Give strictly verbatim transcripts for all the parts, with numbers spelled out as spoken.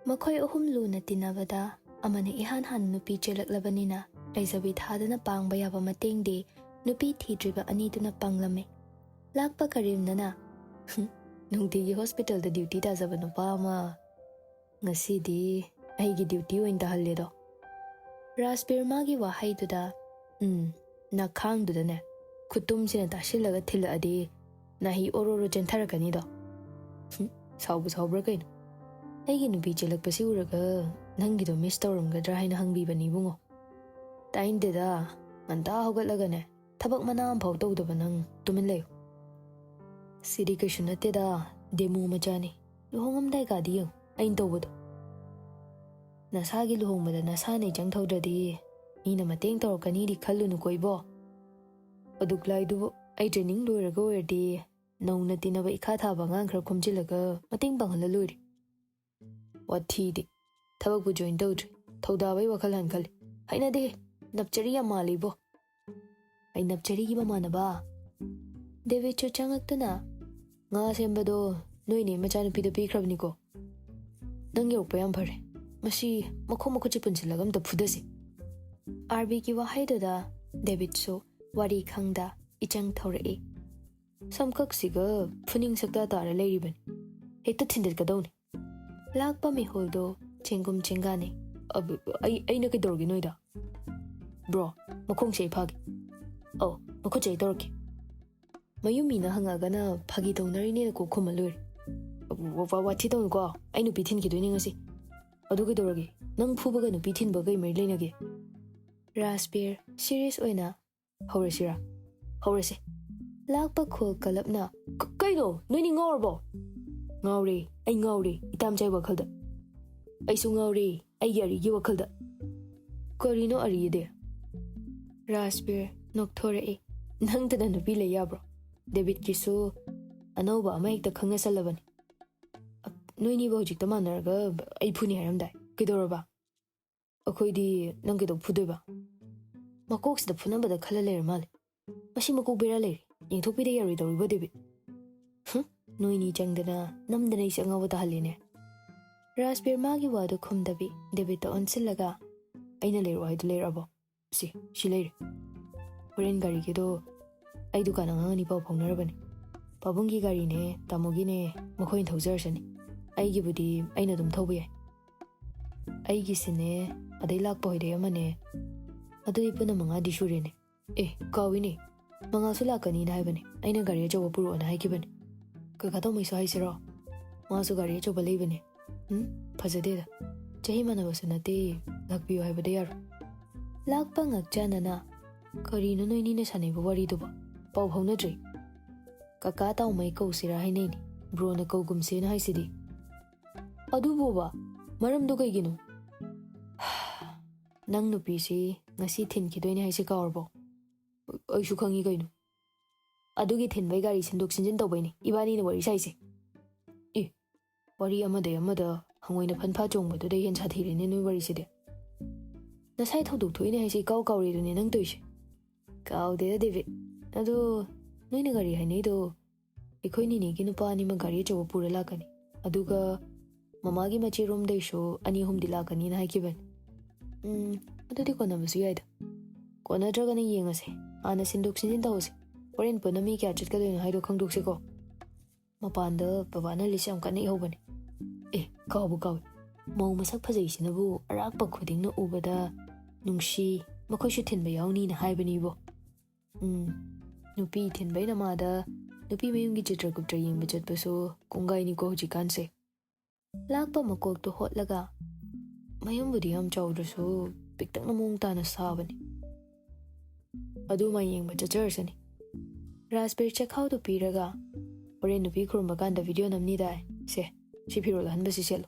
ꯃꯈꯣꯏ ꯑꯍꯨꯝ ꯂꯨꯅ ꯇꯤꯟꯅꯕꯗ ꯑꯃꯅ ꯏꯍꯥꯟ ꯍꯥꯟꯅ ꯅꯨꯄꯤ ꯆꯦꯜꯂꯛꯂꯕꯅꯤꯅ ꯂꯩꯖꯕꯤ ꯊꯥꯗꯅ ꯄꯥꯡꯕ ꯌꯥꯕ ꯃꯇꯦꯡꯗꯤ ꯅꯨꯄꯤ ꯊꯤꯗ꯭ꯔꯤꯕ ꯑꯅꯤꯗꯨꯅ ꯄꯥꯡꯂꯝꯃꯤ꯫ ꯂꯥꯛꯄ ꯀꯔꯤꯝꯅꯅ, "ꯍꯨꯝ, ꯅꯨꯡꯇꯤꯒꯤ ꯍꯣꯁꯄꯤꯇꯥꯜꯗ ꯗ꯭ꯌꯨꯇꯤ ꯇꯥꯖꯕ ꯅꯨꯄꯥ ꯑꯃ ꯉꯁꯤꯗꯤ ꯑꯩꯒꯤ ꯗ꯭ꯌꯨꯇꯤ ꯑꯣꯏꯅ ꯇꯥꯍꯜꯂꯦꯗꯣ"꯫ ꯔꯥꯖꯕꯤꯔ ꯃꯥꯒꯤ ꯋꯥꯍꯩꯗꯨꯗ, ꯎꯝ, ꯅꯈꯥꯡꯗꯨꯗꯅꯦ ꯈꯨꯇꯨꯝꯁꯤꯅ ꯇꯥꯁꯤꯜꯂꯒ ꯊꯤꯜꯂꯛꯑꯗꯤ ꯅꯥꯍꯤ ꯑꯣꯔꯣ ꯑꯣꯔꯣ ꯆꯦꯟꯊꯔꯛꯀꯅꯤꯗꯣ꯫ ꯍꯨꯝ, ꯁꯥꯎꯕꯨ ꯁꯥꯎꯕ꯭ꯔꯥ ꯀꯩꯅꯣ? ꯑꯩꯒꯤ ꯅꯨꯄꯤ ꯆꯦꯜꯂꯛꯄꯁꯤ ꯎꯔꯒ ꯅꯪꯒꯤꯗꯣ ꯃꯤꯁ ꯇꯧꯔꯝꯒꯗ꯭ꯔꯥ ꯍꯥꯏꯅ ꯍꯪꯕꯤꯕꯅꯤ ꯏꯕꯨꯡꯉꯣ꯫ ꯇꯥꯏꯟꯗꯦꯗ, ꯉꯟꯇꯥ ꯍꯧꯒꯠꯂꯒꯅꯦ ꯊꯕꯛ ꯃꯅꯥ ꯑꯃꯐꯥꯎ ꯇꯧꯗꯕ ꯅꯪ ꯇꯨꯃꯤꯟ ꯂꯩꯌꯨ꯫ ꯁꯤꯗꯤ ꯀꯩꯁꯨ ꯅꯠꯇꯦꯗ, ꯗꯦꯃꯣ ꯃꯆꯥꯅꯤ꯫ ꯂꯨꯍꯣꯡꯉꯝꯗꯥꯏ ꯀꯥꯗꯤ ꯌꯦꯡꯉꯨ ꯑꯩꯅ ꯇꯧꯕꯗꯣ꯫ ꯅꯁꯥꯒꯤ ꯂꯨꯍꯣꯡꯕꯗ ꯅꯁꯥꯅ ꯏꯆꯪ ꯊꯧꯗ꯭ꯔꯗꯤ ꯃꯤꯅ ꯃꯇꯦꯡ ꯇꯧꯔꯛꯀꯅꯤꯗꯤ ꯈꯜꯂꯨꯅꯨꯀꯣ ꯏꯕꯣ꯫ ꯑꯗꯨꯛ ꯂꯥꯏꯗꯨꯕꯨ ꯑꯩ ꯇ꯭ꯔꯦꯅꯤꯡ ꯂꯣꯏꯔꯒ ꯑꯣꯏꯔꯗꯤ ꯅꯧꯅ ꯇꯤꯟꯅꯕ ꯏꯈꯥ ꯊꯥꯕ ꯑꯉꯥꯡ ꯈꯔ ꯈꯣꯝꯖꯤꯜꯂꯒ ꯃꯇꯦꯡ ꯄꯥꯡꯍꯜꯂ ꯂꯣꯏꯔꯦ꯫ ꯋꯥꯊꯤꯗꯤ꯫ ꯊꯕꯛꯄꯨ ꯖꯣꯏꯟ ꯇꯧꯗ꯭ꯔꯤ꯫ ꯊꯧꯗꯥꯕꯩ ꯋꯥꯈꯜ ꯍꯥꯟ ꯈꯜꯂꯤ꯫ ꯍꯩꯅꯗꯦꯍꯦ꯫ ꯅꯞꯆꯔꯤ ꯌꯥꯝ ꯃꯥꯜꯂꯤ ꯏꯕꯣ꯫ ꯑꯩ ꯅꯞꯆꯔꯤꯒꯤ ꯃꯃꯥꯟꯅꯕ꯫ ꯗꯦꯕꯤꯠꯁꯨ ꯆꯪꯉꯛꯇꯨꯅ, "ꯉꯥ ꯁꯦꯝꯕꯗꯣ ꯅꯣꯏꯅꯦ ꯃꯆꯥꯅꯨꯄꯤꯗ ꯄꯤꯈ꯭ꯔꯕꯅꯤꯀꯣ꯫ ꯅꯪ ꯌꯧꯔꯛꯄ ꯌꯥꯝ ꯐꯔꯦ꯫ ꯃꯁꯤ ꯃꯈꯣꯡ ꯃꯈꯨꯠꯁꯦ ꯄꯨꯟꯁꯤꯜꯂꯒ ꯑꯝꯇ ꯐꯨꯗꯁꯤ"꯫ ꯑꯥꯔꯕꯤꯒꯤ ꯋꯥꯍꯩꯗꯨꯗ ꯗꯦꯕꯤꯠꯁꯨ ꯋꯥꯔꯤ ꯈꯪꯗ ꯏꯆꯪ ꯊꯧꯔꯛꯏ꯫ ꯁꯝꯀꯛꯁꯤꯒ ꯐꯨꯅꯤꯡ ꯁꯛꯇꯥ ꯇꯥꯔ ꯂꯩꯔꯤꯕꯅꯤ꯫ ꯍꯦꯛꯇ ꯊꯤꯟꯗꯠꯀꯗꯧꯅꯤ꯫ ꯂꯥꯛꯄ ꯃꯤꯍꯨꯜꯗꯣ ꯆꯦꯡꯒꯨꯝ ꯆꯦꯡꯒꯥꯅꯤ꯫ ꯑꯕ-, ꯑꯩ, ꯑꯩꯅ ꯀꯩꯗꯧꯔꯒꯦ ꯅꯣꯏꯗ? ꯕ꯭ꯔꯣ, ꯃꯈꯣꯡꯁꯦ ꯑꯩ ꯐꯥꯒꯦ꯫ ꯑꯧ, ꯃꯈꯨꯠꯁꯦ ꯑꯩ ꯇꯧꯔꯛꯀꯦ꯫ ꯃꯌꯨꯝ ꯃꯤꯅ ꯍꯪꯉꯛꯑꯒꯅ ꯐꯥꯒꯤ ꯇꯧꯅꯔꯤꯅꯦꯅ ꯀꯣꯛ ꯈꯨꯝꯃ ꯂꯣꯏꯔꯦ꯫ ꯋꯥ-, ꯋꯥ-, ꯋꯥꯊꯤ ꯇꯧꯅꯨꯀꯣ, ꯑꯩ ꯅꯨꯄꯤ ꯊꯤꯟꯈꯤꯗꯣꯏꯅꯦ ꯉꯁꯤ꯫ ꯑꯗꯨ ꯀꯩꯗꯧꯔꯒꯦ? ꯅꯪ ꯐꯨꯕꯒ ꯅꯨꯄꯤ ꯊꯤꯟꯕꯒ ꯀꯩ ꯃꯔꯤ ꯂꯩꯅꯒꯦ? ꯔꯥꯖꯕꯤꯔ ꯁꯤꯔꯤꯌꯁ ꯑꯣꯏꯅ, "ꯍꯧꯔꯁꯤꯔꯥ?" "ꯍꯧꯔꯁꯦ"꯫ ꯂꯥꯛꯄ ꯈꯣꯜ ꯀꯂꯞꯅ, "ꯀ-, ꯀꯩꯅꯣ? ꯅꯣꯏꯅꯤ ꯉꯥꯎꯔꯕꯣ?" "ꯉꯥꯎꯔꯦ, ꯑꯩ ꯉꯥꯎꯔꯦ, ꯏꯇꯥꯝꯆꯥꯏ ꯋꯥꯈꯜꯗ"꯫ "ꯑꯩꯁꯨ ꯉꯥꯎꯔꯦ, ꯑꯩꯒꯤ ꯑꯔꯤꯒꯤ ꯋꯥꯈꯜꯗ"꯫ "ꯀꯔꯤꯅꯣ ꯑꯔꯤꯗꯤ?" ꯔꯥꯖꯕꯤꯔ ꯅꯣꯛꯊꯣꯔꯛꯏ꯫ "ꯅꯪꯇꯅ ꯅꯨꯄꯤ ꯂꯩ ꯌꯥꯕ꯭ꯔꯣ? ꯗꯦꯕꯤꯠꯀꯤꯁꯨ ꯑꯅꯧꯕ ꯑꯃ ꯍꯦꯛꯇ ꯈꯪꯅꯁꯜꯂꯕꯅꯤ꯫ ꯑ, ꯅꯣꯏꯅꯤꯕꯨ ꯍꯧꯖꯤꯛꯇ ꯃꯥꯟꯅꯔꯒ ꯑꯩ ꯐꯨꯅꯤ ꯍꯥꯏꯔꯝꯗꯥꯏ꯫ ꯀꯩꯗꯧꯔꯕ? ꯑꯩꯈꯣꯏꯗꯤ ꯅꯪ ꯀꯩꯗꯧ ꯐꯨꯗꯣꯏꯕ? ꯃꯀꯣꯛꯁꯤꯗ ꯐꯨꯅꯕꯗ ꯈꯜꯂ ꯂꯩꯔ ꯃꯥꯜꯂꯦ꯫ ꯃꯁꯤ ꯃꯀꯣꯛ ꯕꯦꯔꯥ ꯂꯩꯔꯦ꯫ ꯌꯦꯡꯊꯣꯛꯄꯤꯗ ꯌꯥꯔꯣꯏꯗꯧꯔꯤꯕꯣ, ꯗꯦꯕꯤꯠ? ꯍꯨꯝ? ꯅꯣꯏꯅꯤ ꯆꯪꯗꯅ ꯅꯝꯗꯅ ꯑꯩꯁꯦ ꯑꯉꯥꯎꯕ ꯇꯥꯍꯜꯂꯦꯅꯦ꯫ ꯔꯥꯖꯕꯤꯔ ꯃꯥꯒꯤ ꯋꯥꯗꯨ ꯈꯨꯝꯗꯕꯤ ꯗꯦꯕꯤꯠꯇ ꯑꯣꯟꯁꯤꯜꯂꯒ, "ꯑꯩꯅ ꯂꯩꯔꯛꯑꯣ ꯍꯥꯏꯗꯨ ꯂꯩꯔꯛꯑꯕꯣ? ꯁꯤ, ꯁꯤ ꯂꯩꯔꯦ꯫ ꯍꯣꯔꯦꯟ ꯒꯥꯔꯤꯒꯤꯗꯣ ꯑꯩ ꯗꯨꯀꯥꯟ ꯑꯉꯥꯡ ꯑꯅꯤ ꯄꯥꯎ ꯐꯥꯎꯅꯔꯕꯅꯤ꯫ ꯄꯥꯕꯨꯡꯒꯤ ꯒꯥꯔꯤꯅꯦ, ꯇꯥꯃꯣꯒꯤꯅꯦ, ꯃꯈꯣꯏꯅ ꯊꯧꯖꯔꯁꯅꯤ꯫ ꯑꯩꯒꯤꯕꯨꯗꯤ ꯑꯩꯅ ꯑꯗꯨꯝ ꯊꯧꯕ ꯌꯥꯏ꯫ ꯑꯩꯒꯤꯁꯤꯅꯦ, ꯑꯗꯩ ꯂꯥꯛꯄ ꯍꯣꯏꯗꯩ ꯑꯃꯅꯦ꯫ ꯑꯗꯨꯗꯤ ꯄꯨꯟꯅ ꯃꯉꯥꯗꯤ ꯁꯨꯔꯦꯅꯦ꯫ ꯑꯦ, ꯀꯥꯎꯏꯅꯦ, ꯃꯉꯥꯜꯁꯨ ꯂꯥꯛꯀꯅꯤꯅ ꯍꯥꯏꯕꯅꯦ꯫ ꯑꯩꯅ ꯒꯥꯔꯤ ꯑꯆꯧꯕ ꯄꯨꯔꯛꯑꯣꯅ ꯍꯥꯏꯈꯤꯕꯅꯦ꯫ ꯀꯀꯥ ꯇꯧꯃꯩꯁꯨ ꯍꯥꯏꯁꯤꯔꯣ? ꯃꯥꯁꯨ ꯒꯥꯔꯤ ꯑꯆꯧꯕ ꯂꯩꯕꯅꯦ꯫ ꯎꯝ, ꯐꯖꯗꯦꯗ꯫ ꯆꯍꯤ ꯃꯥꯟꯅꯕꯁꯨ ꯅꯠꯇꯦ, ꯂꯥꯛꯄꯤꯌꯨ ꯍꯥꯏꯕꯗ ꯌꯥꯔꯣꯏ꯫" ꯂꯥꯛꯄ ꯉꯛꯆꯥꯟꯅꯅ, "ꯀꯔꯤꯅꯣ ꯅꯣꯏꯅꯤꯅ ꯁꯥꯟꯅꯩꯕ ꯋꯥꯔꯤꯗꯨꯕꯣ? ꯄꯥꯎ ꯐꯥꯎꯅꯗ꯭ꯔꯤ?" "ꯀꯀꯥ ꯇꯧꯃꯩ ꯀꯧꯁꯤꯔꯥ ꯍꯥꯏꯅꯩꯅꯦ, ꯕ꯭ꯔꯣꯅ ꯀꯧꯒꯨꯝꯁꯦꯅ ꯍꯥꯏꯁꯤꯗꯤ꯫" "ꯑꯗꯨꯕꯣꯕ, ꯃꯔꯝꯗꯣ ꯀꯩꯒꯤꯅꯣ?" "ꯅꯪ ꯅꯨꯄꯤꯁꯤ ꯉꯁꯤ ꯊꯤꯟꯈꯤꯗꯣꯏꯅꯦ ꯍꯥꯏꯁꯦ ꯀꯥꯎꯔꯕꯣ?" "ꯑꯩꯁꯨ ꯈꯪꯉꯤ ꯀꯩꯅꯣ꯫ ꯑꯗꯨꯒꯤ ꯊꯤꯟꯕꯩ ꯒꯥꯔꯤ ꯁꯤꯟꯗꯣꯛ ꯁꯤꯟꯖꯤꯟ ꯇꯧꯕꯩꯅꯦ ꯏꯕꯥꯅꯤꯅ ꯋꯥꯔꯤ ꯁꯥꯏꯁꯦ꯫" "ꯑꯦ, ꯋꯥꯔꯤ ꯑꯃꯗꯩ ꯑꯃꯗ ꯍꯪꯉꯣꯏꯅ ꯐꯟꯐꯥ ꯆꯣꯡꯕꯗꯨꯗꯩ ꯍꯦꯟ ꯁꯥꯊꯤꯔꯦꯅꯦ ꯅꯣꯏ ꯋꯥꯔꯤꯁꯤꯗꯤ꯫ ꯅꯁꯥꯏ ꯊꯧꯗꯣꯛ ꯊꯣꯛꯏꯅꯦ ꯍꯥꯏꯁꯦ ꯏꯀꯥꯎ ꯀꯥꯎꯔꯦꯗꯨꯅꯦ ꯅꯪ ꯇꯧꯏꯁꯦ꯫" "ꯀꯥꯎꯗꯦꯗ ꯗꯦꯕꯤꯠ꯫ ꯑꯗꯣ ꯅꯣꯏꯅ ꯒꯥꯔꯤ ꯍꯥꯏꯅꯩꯗꯣ, ꯑꯩꯈꯣꯏ ꯅꯤꯅꯦꯒꯤ ꯅꯨꯄꯥ ꯑꯅꯤꯃꯛ ꯒꯥꯔꯤ ꯑꯆꯧꯕ ꯄꯨꯔ ꯂꯥꯛꯀꯅꯤ꯫ ꯑꯗꯨꯒ ꯃꯃꯥꯒꯤ ꯃꯆꯦꯔꯣꯝꯗꯩꯁꯨ ꯑꯅꯤ ꯑꯍꯨꯝꯗꯤ ꯂꯥꯛꯀꯅꯤꯅ ꯍꯥꯏꯈꯤꯕꯅꯤ꯫" "ꯎꯝ, ꯑꯗꯨꯗꯤ ꯀꯣꯟꯅꯕꯁꯨ ꯌꯥꯏꯗ꯫ ꯀꯣꯟꯅꯗ꯭ꯔꯒꯅ ꯌꯦꯡꯉꯁꯦ꯫ ꯍꯥꯟꯅ ꯁꯤꯟꯗꯣꯛ ꯁꯤꯟꯖꯤꯟ ꯇꯧꯔꯁꯦ꯫ ꯍꯣꯔꯦꯟ ꯄꯨꯟꯅ ꯃꯤ ꯀꯌꯥ ꯆꯠꯀꯗꯣꯏꯅꯣ ꯍꯥꯏꯗꯣ ꯈꯪꯗꯣꯛꯁꯤꯀꯣ꯫" ꯃꯄꯥꯟꯗ ꯕꯕꯥꯅ ꯂꯤꯁ ꯌꯥꯝ ꯀꯟꯅ ꯏꯍꯧꯕꯅꯦ꯫ ꯑꯦ, ꯀꯥꯎꯕꯨ ꯀꯥꯎꯏ꯫ ꯃꯧ ꯃꯁꯛ ꯐꯖꯩꯁꯤꯅꯕꯨ ꯑꯔꯥꯛꯄ ꯈꯨꯗꯤꯡꯅ ꯎꯕꯗ ꯅꯨꯡꯁꯤ, ꯃꯈꯣꯏꯁꯨ ꯊꯤꯟꯕ ꯌꯥꯎꯅꯤꯅ ꯍꯥꯏꯕꯅꯤꯕꯣ꯫ ꯎꯝ, ꯅꯨꯄꯤ ꯊꯤꯟꯕꯩ ꯅꯃꯥꯗ ꯅꯨꯄꯤ ꯃꯌꯨꯝꯒꯤ ꯆꯤꯇ꯭ꯔꯒꯨꯞꯇ ꯌꯦꯡꯕ ꯆꯠꯄꯁꯨ ꯀꯣꯡꯒꯥꯏꯅꯤꯀꯣ ꯍꯧꯖꯤꯛꯀꯥꯟꯁꯦ꯫ ꯂꯥꯛꯄ ꯃꯀꯣꯛꯇꯣ ꯍꯣꯠꯂꯒ, "ꯃꯌꯨꯝꯕꯨꯗꯤ ꯌꯥꯝ ꯆꯥꯎꯗ꯭ꯔꯁꯨ ꯄꯤꯛꯇꯛꯅ ꯃꯑꯣꯡ ꯇꯥꯅ ꯁꯥꯕꯅꯤ꯫ ꯑꯗꯨꯃ ꯌꯦꯡꯕ ꯆꯠꯆꯔꯁꯅꯤ꯫" ꯔꯥꯖꯕꯤꯔ ꯆꯦꯈꯥꯎꯗꯨ ꯄꯤꯔꯒ, "ꯍꯣꯔꯦꯟ ꯅꯨꯄꯤ ꯈꯨꯔꯨꯝꯕ ꯀꯥꯟꯗ ꯚꯤꯗꯤꯑꯣ ꯅꯝꯅꯤꯗꯥꯏ? ꯁꯦ, ꯁꯤ ꯐꯤꯔꯣꯜ ꯑꯍꯟꯕꯁꯤ ꯁꯦꯠꯂꯨ꯫"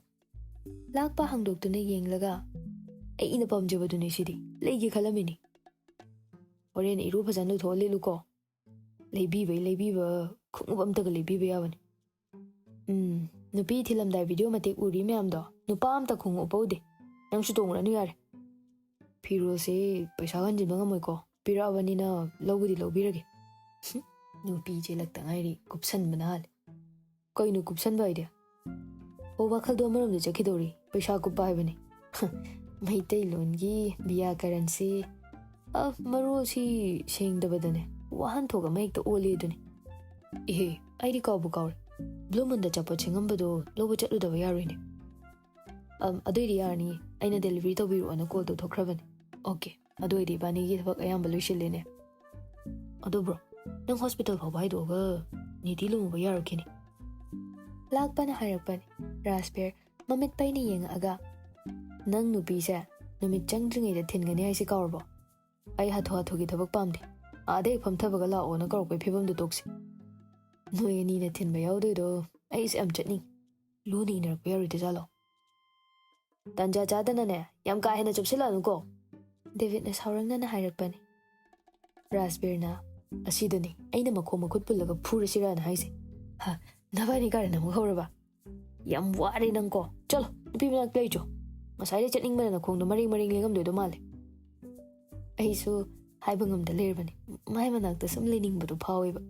ꯂꯥꯛꯄ ꯍꯥꯡꯗꯣꯛꯇꯨꯅ ꯌꯦꯡꯂꯒ, "ꯑꯩꯅ ꯄꯥꯝꯖꯕꯗꯨꯅꯦ ꯁꯤꯗꯤ, ꯂꯩꯒꯦ ꯈꯜꯂꯝꯃꯤꯅꯤ꯫" "ꯍꯣꯔꯦꯟ ꯏꯔꯨ ꯐꯖꯅ ꯂꯨꯊꯣꯛꯑ ꯂꯤꯠꯂꯨꯀꯣ꯫ ꯂꯩꯕꯤꯕꯩ ꯂꯩꯕꯤꯕ ꯈꯣꯡꯎꯞ ꯑꯝꯇꯒ ꯂꯩꯕꯤꯕ ꯌꯥꯕꯅꯤ꯫" "ꯎꯝ, ꯅꯨꯄꯤ ꯊꯤꯜꯂꯝꯗꯥꯏ ꯚꯤꯗꯤꯑꯣ ꯃꯇꯦꯛ ꯎꯔꯤ ꯃꯌꯥꯝꯗꯣ, ꯅꯨꯄꯥ ꯑꯝꯇ ꯈꯣꯡꯎꯞ ꯎꯞꯄꯧꯗꯦ꯫ ꯅꯪꯁꯨ ꯇꯣꯡꯉꯨꯔꯅꯨ ꯌꯥꯔꯦ꯫ ꯐꯤꯔꯣꯜꯁꯦ ꯄꯩꯁꯥ ꯍꯟꯖꯤꯟꯕ ꯉꯝꯃꯣꯏꯀꯣ꯫ ꯄꯤꯔꯛꯑꯕꯅꯤꯅ ꯂꯧꯕꯨꯗꯤ ꯂꯧꯕꯤꯔꯒꯦ꯫" ꯍꯨꯝ, ꯅꯨꯄꯤ ꯆꯦꯜꯂꯛꯇ ꯉꯥꯏꯔꯤ, ꯀꯨꯞꯁꯟꯕꯅ ꯍꯥꯜꯂꯦ꯫ "ꯀꯩꯅꯣ ꯀꯨꯞꯁꯟꯕ ꯍꯥꯏꯗꯤ?" "ꯍꯣ, ꯋꯥꯈꯜꯗꯣ ꯑꯃꯔꯣꯝꯗ ꯆꯠꯈꯤꯗꯧꯔꯤ, ꯄꯩꯁꯥ ꯀꯨꯞꯄ ꯍꯥꯏꯕꯅꯤ꯫ ꯃꯩꯇꯩꯂꯣꯟꯒꯤ ꯕꯤꯌꯥ ꯀꯔꯟꯁꯤ, ꯑ, ꯃꯔꯣꯜꯁꯤ ꯁꯦꯡꯗꯕꯗꯅꯦ ꯋꯥꯍꯟꯊꯣꯛ ꯑꯃ ꯍꯦꯛꯇ ꯑꯣꯜꯂꯤ ꯑꯗꯨꯅꯤ꯫ ꯏꯍꯦ, ꯑꯩꯗꯤ ꯀꯥꯎꯕꯨ ꯀꯥꯎꯔꯦ꯫ ꯕ꯭ꯂꯨ ꯃꯨꯟꯗ ꯑꯆꯥꯄꯣꯠ ꯁꯦꯝꯉꯝꯕꯗꯣ ꯂꯧꯕ ꯆꯠꯂꯨꯗꯕ ꯌꯥꯔꯣꯏꯅꯦ꯫ ꯑꯝ, ꯑꯗꯨꯏꯗꯤ ꯌꯥꯔꯅꯤ, ꯑꯩꯅ ꯗꯦꯂꯤꯚꯔꯤ ꯇꯧꯕꯤꯔꯛꯑꯣꯅ ꯀꯣꯜ ꯇꯧꯊꯣꯛꯈ꯭ꯔꯕꯅꯤ꯫ ꯑꯣꯀꯦ, ꯑꯗꯨ ꯑꯣꯏꯗꯤ ꯏꯕꯥꯅꯤꯒꯤ ꯊꯕꯛ ꯑꯌꯥꯝꯕ ꯂꯣꯏꯁꯤꯜꯂꯦꯅꯦ꯫ ꯑꯗꯣ ꯕ꯭ꯔꯣ, ꯅꯪ ꯍꯣꯁꯄꯤꯇꯥꯜ ꯐꯥꯎꯕ ꯍꯥꯏꯗꯣꯛꯑꯒ ꯅꯤꯇꯤ ꯂꯨꯍꯣꯡꯕ ꯌꯥꯔꯛꯈꯤꯅꯤ꯫ ꯂꯥꯛꯄꯅ ꯍꯥꯏꯔꯛꯄꯅꯤ, ꯔꯥꯖꯕꯤꯔ ꯃꯃꯤꯠ ꯄꯩꯅ ꯌꯦꯡꯉꯛꯑꯒ, "ꯅꯪ ꯅꯨꯄꯤꯁꯦ ꯅꯨꯃꯤꯠ ꯆꯪꯗ꯭ꯔꯤꯉꯩꯗ ꯊꯤꯟꯒꯅꯤ ꯍꯥꯏꯁꯤ ꯀꯥꯎꯔꯕꯣ? ꯑꯩ ꯍꯥꯊꯨ ꯍꯥꯊꯨꯒꯤ ꯊꯕꯛ ꯄꯥꯝꯗꯦ꯫ ꯑꯥꯗ ꯍꯦꯛ ꯐꯝꯊꯕꯒ ꯂꯥꯛꯑꯣꯅ ꯀꯧꯔꯛꯄꯩ ꯐꯤꯕꯝꯗꯨ ꯇꯣꯛꯁꯤ꯫ ꯅꯣꯏ ꯑꯅꯤꯅ ꯊꯤꯟꯕ ꯌꯥꯎꯗꯣꯏꯗꯣ ꯑꯩꯁꯦ ꯌꯥꯝ ꯆꯠꯅꯤꯡꯉꯤ꯫ ꯂꯨꯅ ꯏꯅꯔꯛꯄ ꯌꯥꯔꯣꯏꯗꯣꯏꯖꯥꯠꯂꯣ?" "ꯇꯟꯖꯥ ꯆꯥꯗꯅꯅꯦ, ꯌꯥꯝ ꯀꯥ ꯍꯦꯟꯅ ꯆꯨꯞꯁꯤꯜꯂꯛꯑꯅꯨꯀꯣ꯫" ꯗꯦꯕꯤꯠꯅ ꯁꯥꯎꯔꯪꯅꯅ ꯍꯥꯏꯔꯛꯄꯅꯤ꯫ ꯔꯥꯖꯕꯤꯔꯅ, "ꯑꯁꯤꯗꯅꯤ ꯑꯩꯅ ꯃꯈꯣꯡ ꯃꯈꯨꯠ ꯄꯨꯜꯂꯒ ꯐꯨꯔꯁꯤꯔꯥꯅ ꯍꯥꯏꯁꯦ꯫ ꯍꯥ, ꯅꯕꯥꯅꯤ ꯀꯥꯔꯟ ꯑꯃꯨꯛ ꯍꯧꯔꯕ? ꯌꯥꯝ ꯋꯥꯔꯦ ꯅꯪꯀꯣ꯫ ꯆꯠꯂꯣ, ꯅꯨꯄꯤ ꯃꯅꯥꯛꯇ ꯂꯩꯆꯣ꯫ ꯉꯁꯥꯏꯗꯩ ꯆꯠꯅꯤꯡꯕꯅ ꯅꯈꯣꯡꯗꯣ ꯃꯔꯦꯡ ꯃꯔꯦꯡ ꯂꯦꯡꯉꯝꯗꯣꯏꯗꯣ ꯃꯥꯜꯂꯦ꯫" ꯑꯩꯁꯨ ꯍꯥꯏꯕ ꯉꯝꯗ ꯂꯩꯔꯕꯅꯤ꯫ ꯃꯥꯏ ꯃꯅꯥꯛꯇ ꯁꯨꯝ ꯂꯩꯅꯤꯡꯕꯗꯣ ꯐꯥꯎꯋꯦꯕ꯫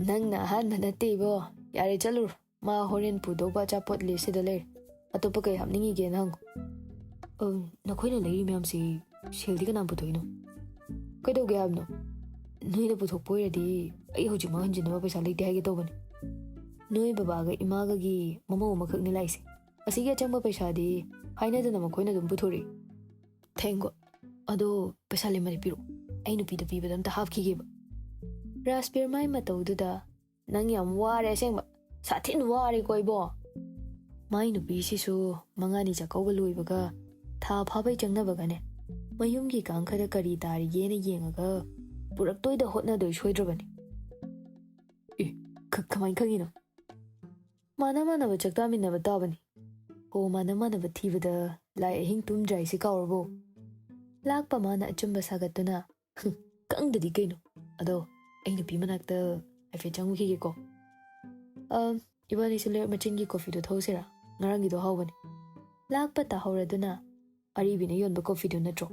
"ꯅꯪꯅ ꯑꯍꯥꯟꯕ ꯅꯠꯇꯦ ꯏꯕꯣ꯫ ꯌꯥꯔꯦ, ꯆꯠꯂꯨꯔꯣ꯫ ꯃꯥ ꯍꯣꯔꯦꯟ ꯄꯨꯗꯧꯕ ꯑꯆꯥꯄꯣꯠ ꯂꯤꯁꯁꯤꯗ ꯂꯩꯔꯦ꯫ ꯑꯇꯣꯞꯄ ꯀꯩ ꯍꯥꯞꯅꯤꯡꯉꯤꯒꯦꯅ ꯍꯪꯉꯨ꯫" "ꯑꯝ, ꯅꯈꯣꯏꯅ ꯂꯩꯔꯤ ꯃꯌꯥꯝꯁꯤ ꯁꯦꯜꯗꯤ ꯀꯅꯥ ꯄꯨꯊꯣꯛꯏꯅꯣ?" "ꯀꯩꯗꯧꯒꯦ ꯍꯥꯏꯕꯅꯣ? ꯅꯣꯏꯅ ꯄꯨꯊꯣꯛꯄ ꯑꯣꯏꯔꯗꯤ ꯑꯩ ꯍꯧꯖꯤꯛꯃꯛ ꯍꯟꯖꯤꯟꯅꯕ ꯄꯩꯁꯥ ꯂꯩꯇꯦ ꯍꯥꯏꯒꯦ ꯇꯧꯕꯅꯤ꯫ ꯅꯣꯏ ꯕꯕꯥꯒ ꯏꯃꯥꯒꯒꯤ ꯃꯃꯧ ꯑꯃꯈꯛꯅꯤ ꯂꯥꯛꯏꯁꯦ꯫ ꯑꯁꯤꯒꯤ ꯑꯆꯪꯕ ꯄꯩꯁꯥꯗꯤ ꯍꯥꯏꯅꯗꯅ ꯃꯈꯣꯏꯅ ꯑꯗꯨꯝ ꯄꯨꯊꯣꯔꯛꯏ꯫" "ꯊꯦꯡꯒꯣ, ꯑꯗꯣ ꯄꯩꯁꯥ ꯂꯩꯃꯗꯤ ꯄꯤꯔꯛꯑꯣ꯫ ꯑꯩ ꯅꯨꯄꯤꯗ ꯄꯤꯕꯗ ꯑꯝꯇ ꯍꯥꯞꯈꯤꯒꯦꯕ꯫" ꯔꯥꯖꯕꯤꯔ ꯃꯥꯏ ꯃꯇꯧꯗꯨꯗ, "ꯅꯪ ꯌꯥꯝ ꯋꯥꯔꯦ ꯑꯁꯦꯡꯕ꯫ ꯁꯥꯊꯤꯅ ꯋꯥꯔꯦꯀꯣ ꯏꯕꯣ꯫" ꯃꯥꯏ ꯅꯨꯄꯤꯁꯤꯁꯨ ꯃꯉꯥꯅꯤ ꯆꯥꯛꯀꯧꯕ ꯂꯣꯏꯕꯒ ꯊꯥ ꯐꯥꯕꯩ ꯆꯪꯅꯕꯒꯅꯦ, ꯃꯌꯨꯝꯒꯤ ꯀꯥꯡꯈꯗ ꯀꯔꯤ ꯇꯥꯔꯤꯒꯦꯅ ꯌꯦꯡꯉꯒ ꯄꯨꯔꯛꯇꯣꯏꯗ ꯍꯣꯠꯅꯗꯣꯏ ꯁꯣꯏꯗ꯭ꯔꯕꯅꯤ꯫ "ꯑꯦ, ꯈ-, ꯀꯃꯥꯏꯅ ꯈꯪꯉꯤꯅꯣ?" "ꯃꯥꯟꯅ ꯃꯥꯟꯅꯕ ꯆꯥꯛ ꯆꯥꯃꯤꯟꯅꯕ ꯇꯥꯕꯅꯤ꯫" "ꯑꯣ, ꯃꯥꯟꯅ ꯃꯥꯟꯅꯕ ꯊꯤꯕꯗ ꯂꯥꯏ ꯑꯍꯤꯡ ꯇꯨꯝꯗ꯭ꯔꯦ ꯍꯥꯏꯁꯤ ꯀꯥꯎꯔꯕꯣ?" ꯂꯥꯛꯄ ꯃꯥꯅ ꯑꯆꯨꯝꯕ ꯁꯥꯒꯠꯇꯨꯅ, "ꯈꯪꯗꯗꯤ ꯀꯩꯅꯣ꯫ ꯑꯗꯣ ꯑꯩ ꯅꯨꯄꯤ ꯃꯅꯥꯛꯇ ꯍꯥꯏꯐꯦꯠ ꯆꯪꯉꯨꯈꯤꯒꯦꯀꯣ꯫" "ꯑ, ꯏꯕꯥꯅꯤꯁꯨ ꯂꯩꯔꯛ ꯃꯆꯤꯟꯒꯤ ꯀꯣꯐꯤꯗꯣ ꯊꯛꯎꯁꯤꯔꯥ? ꯉꯔꯥꯡꯒꯤꯗꯣ ꯍꯥꯎꯕꯅꯤ꯫" ꯂꯥꯛꯄ ꯇꯥꯍꯧꯔꯗꯨꯅ, "ꯑꯔꯤꯕꯤꯅ ꯌꯣꯟꯕ ꯀꯣꯐꯤꯗꯨ ꯅꯠꯇ꯭ꯔꯣ?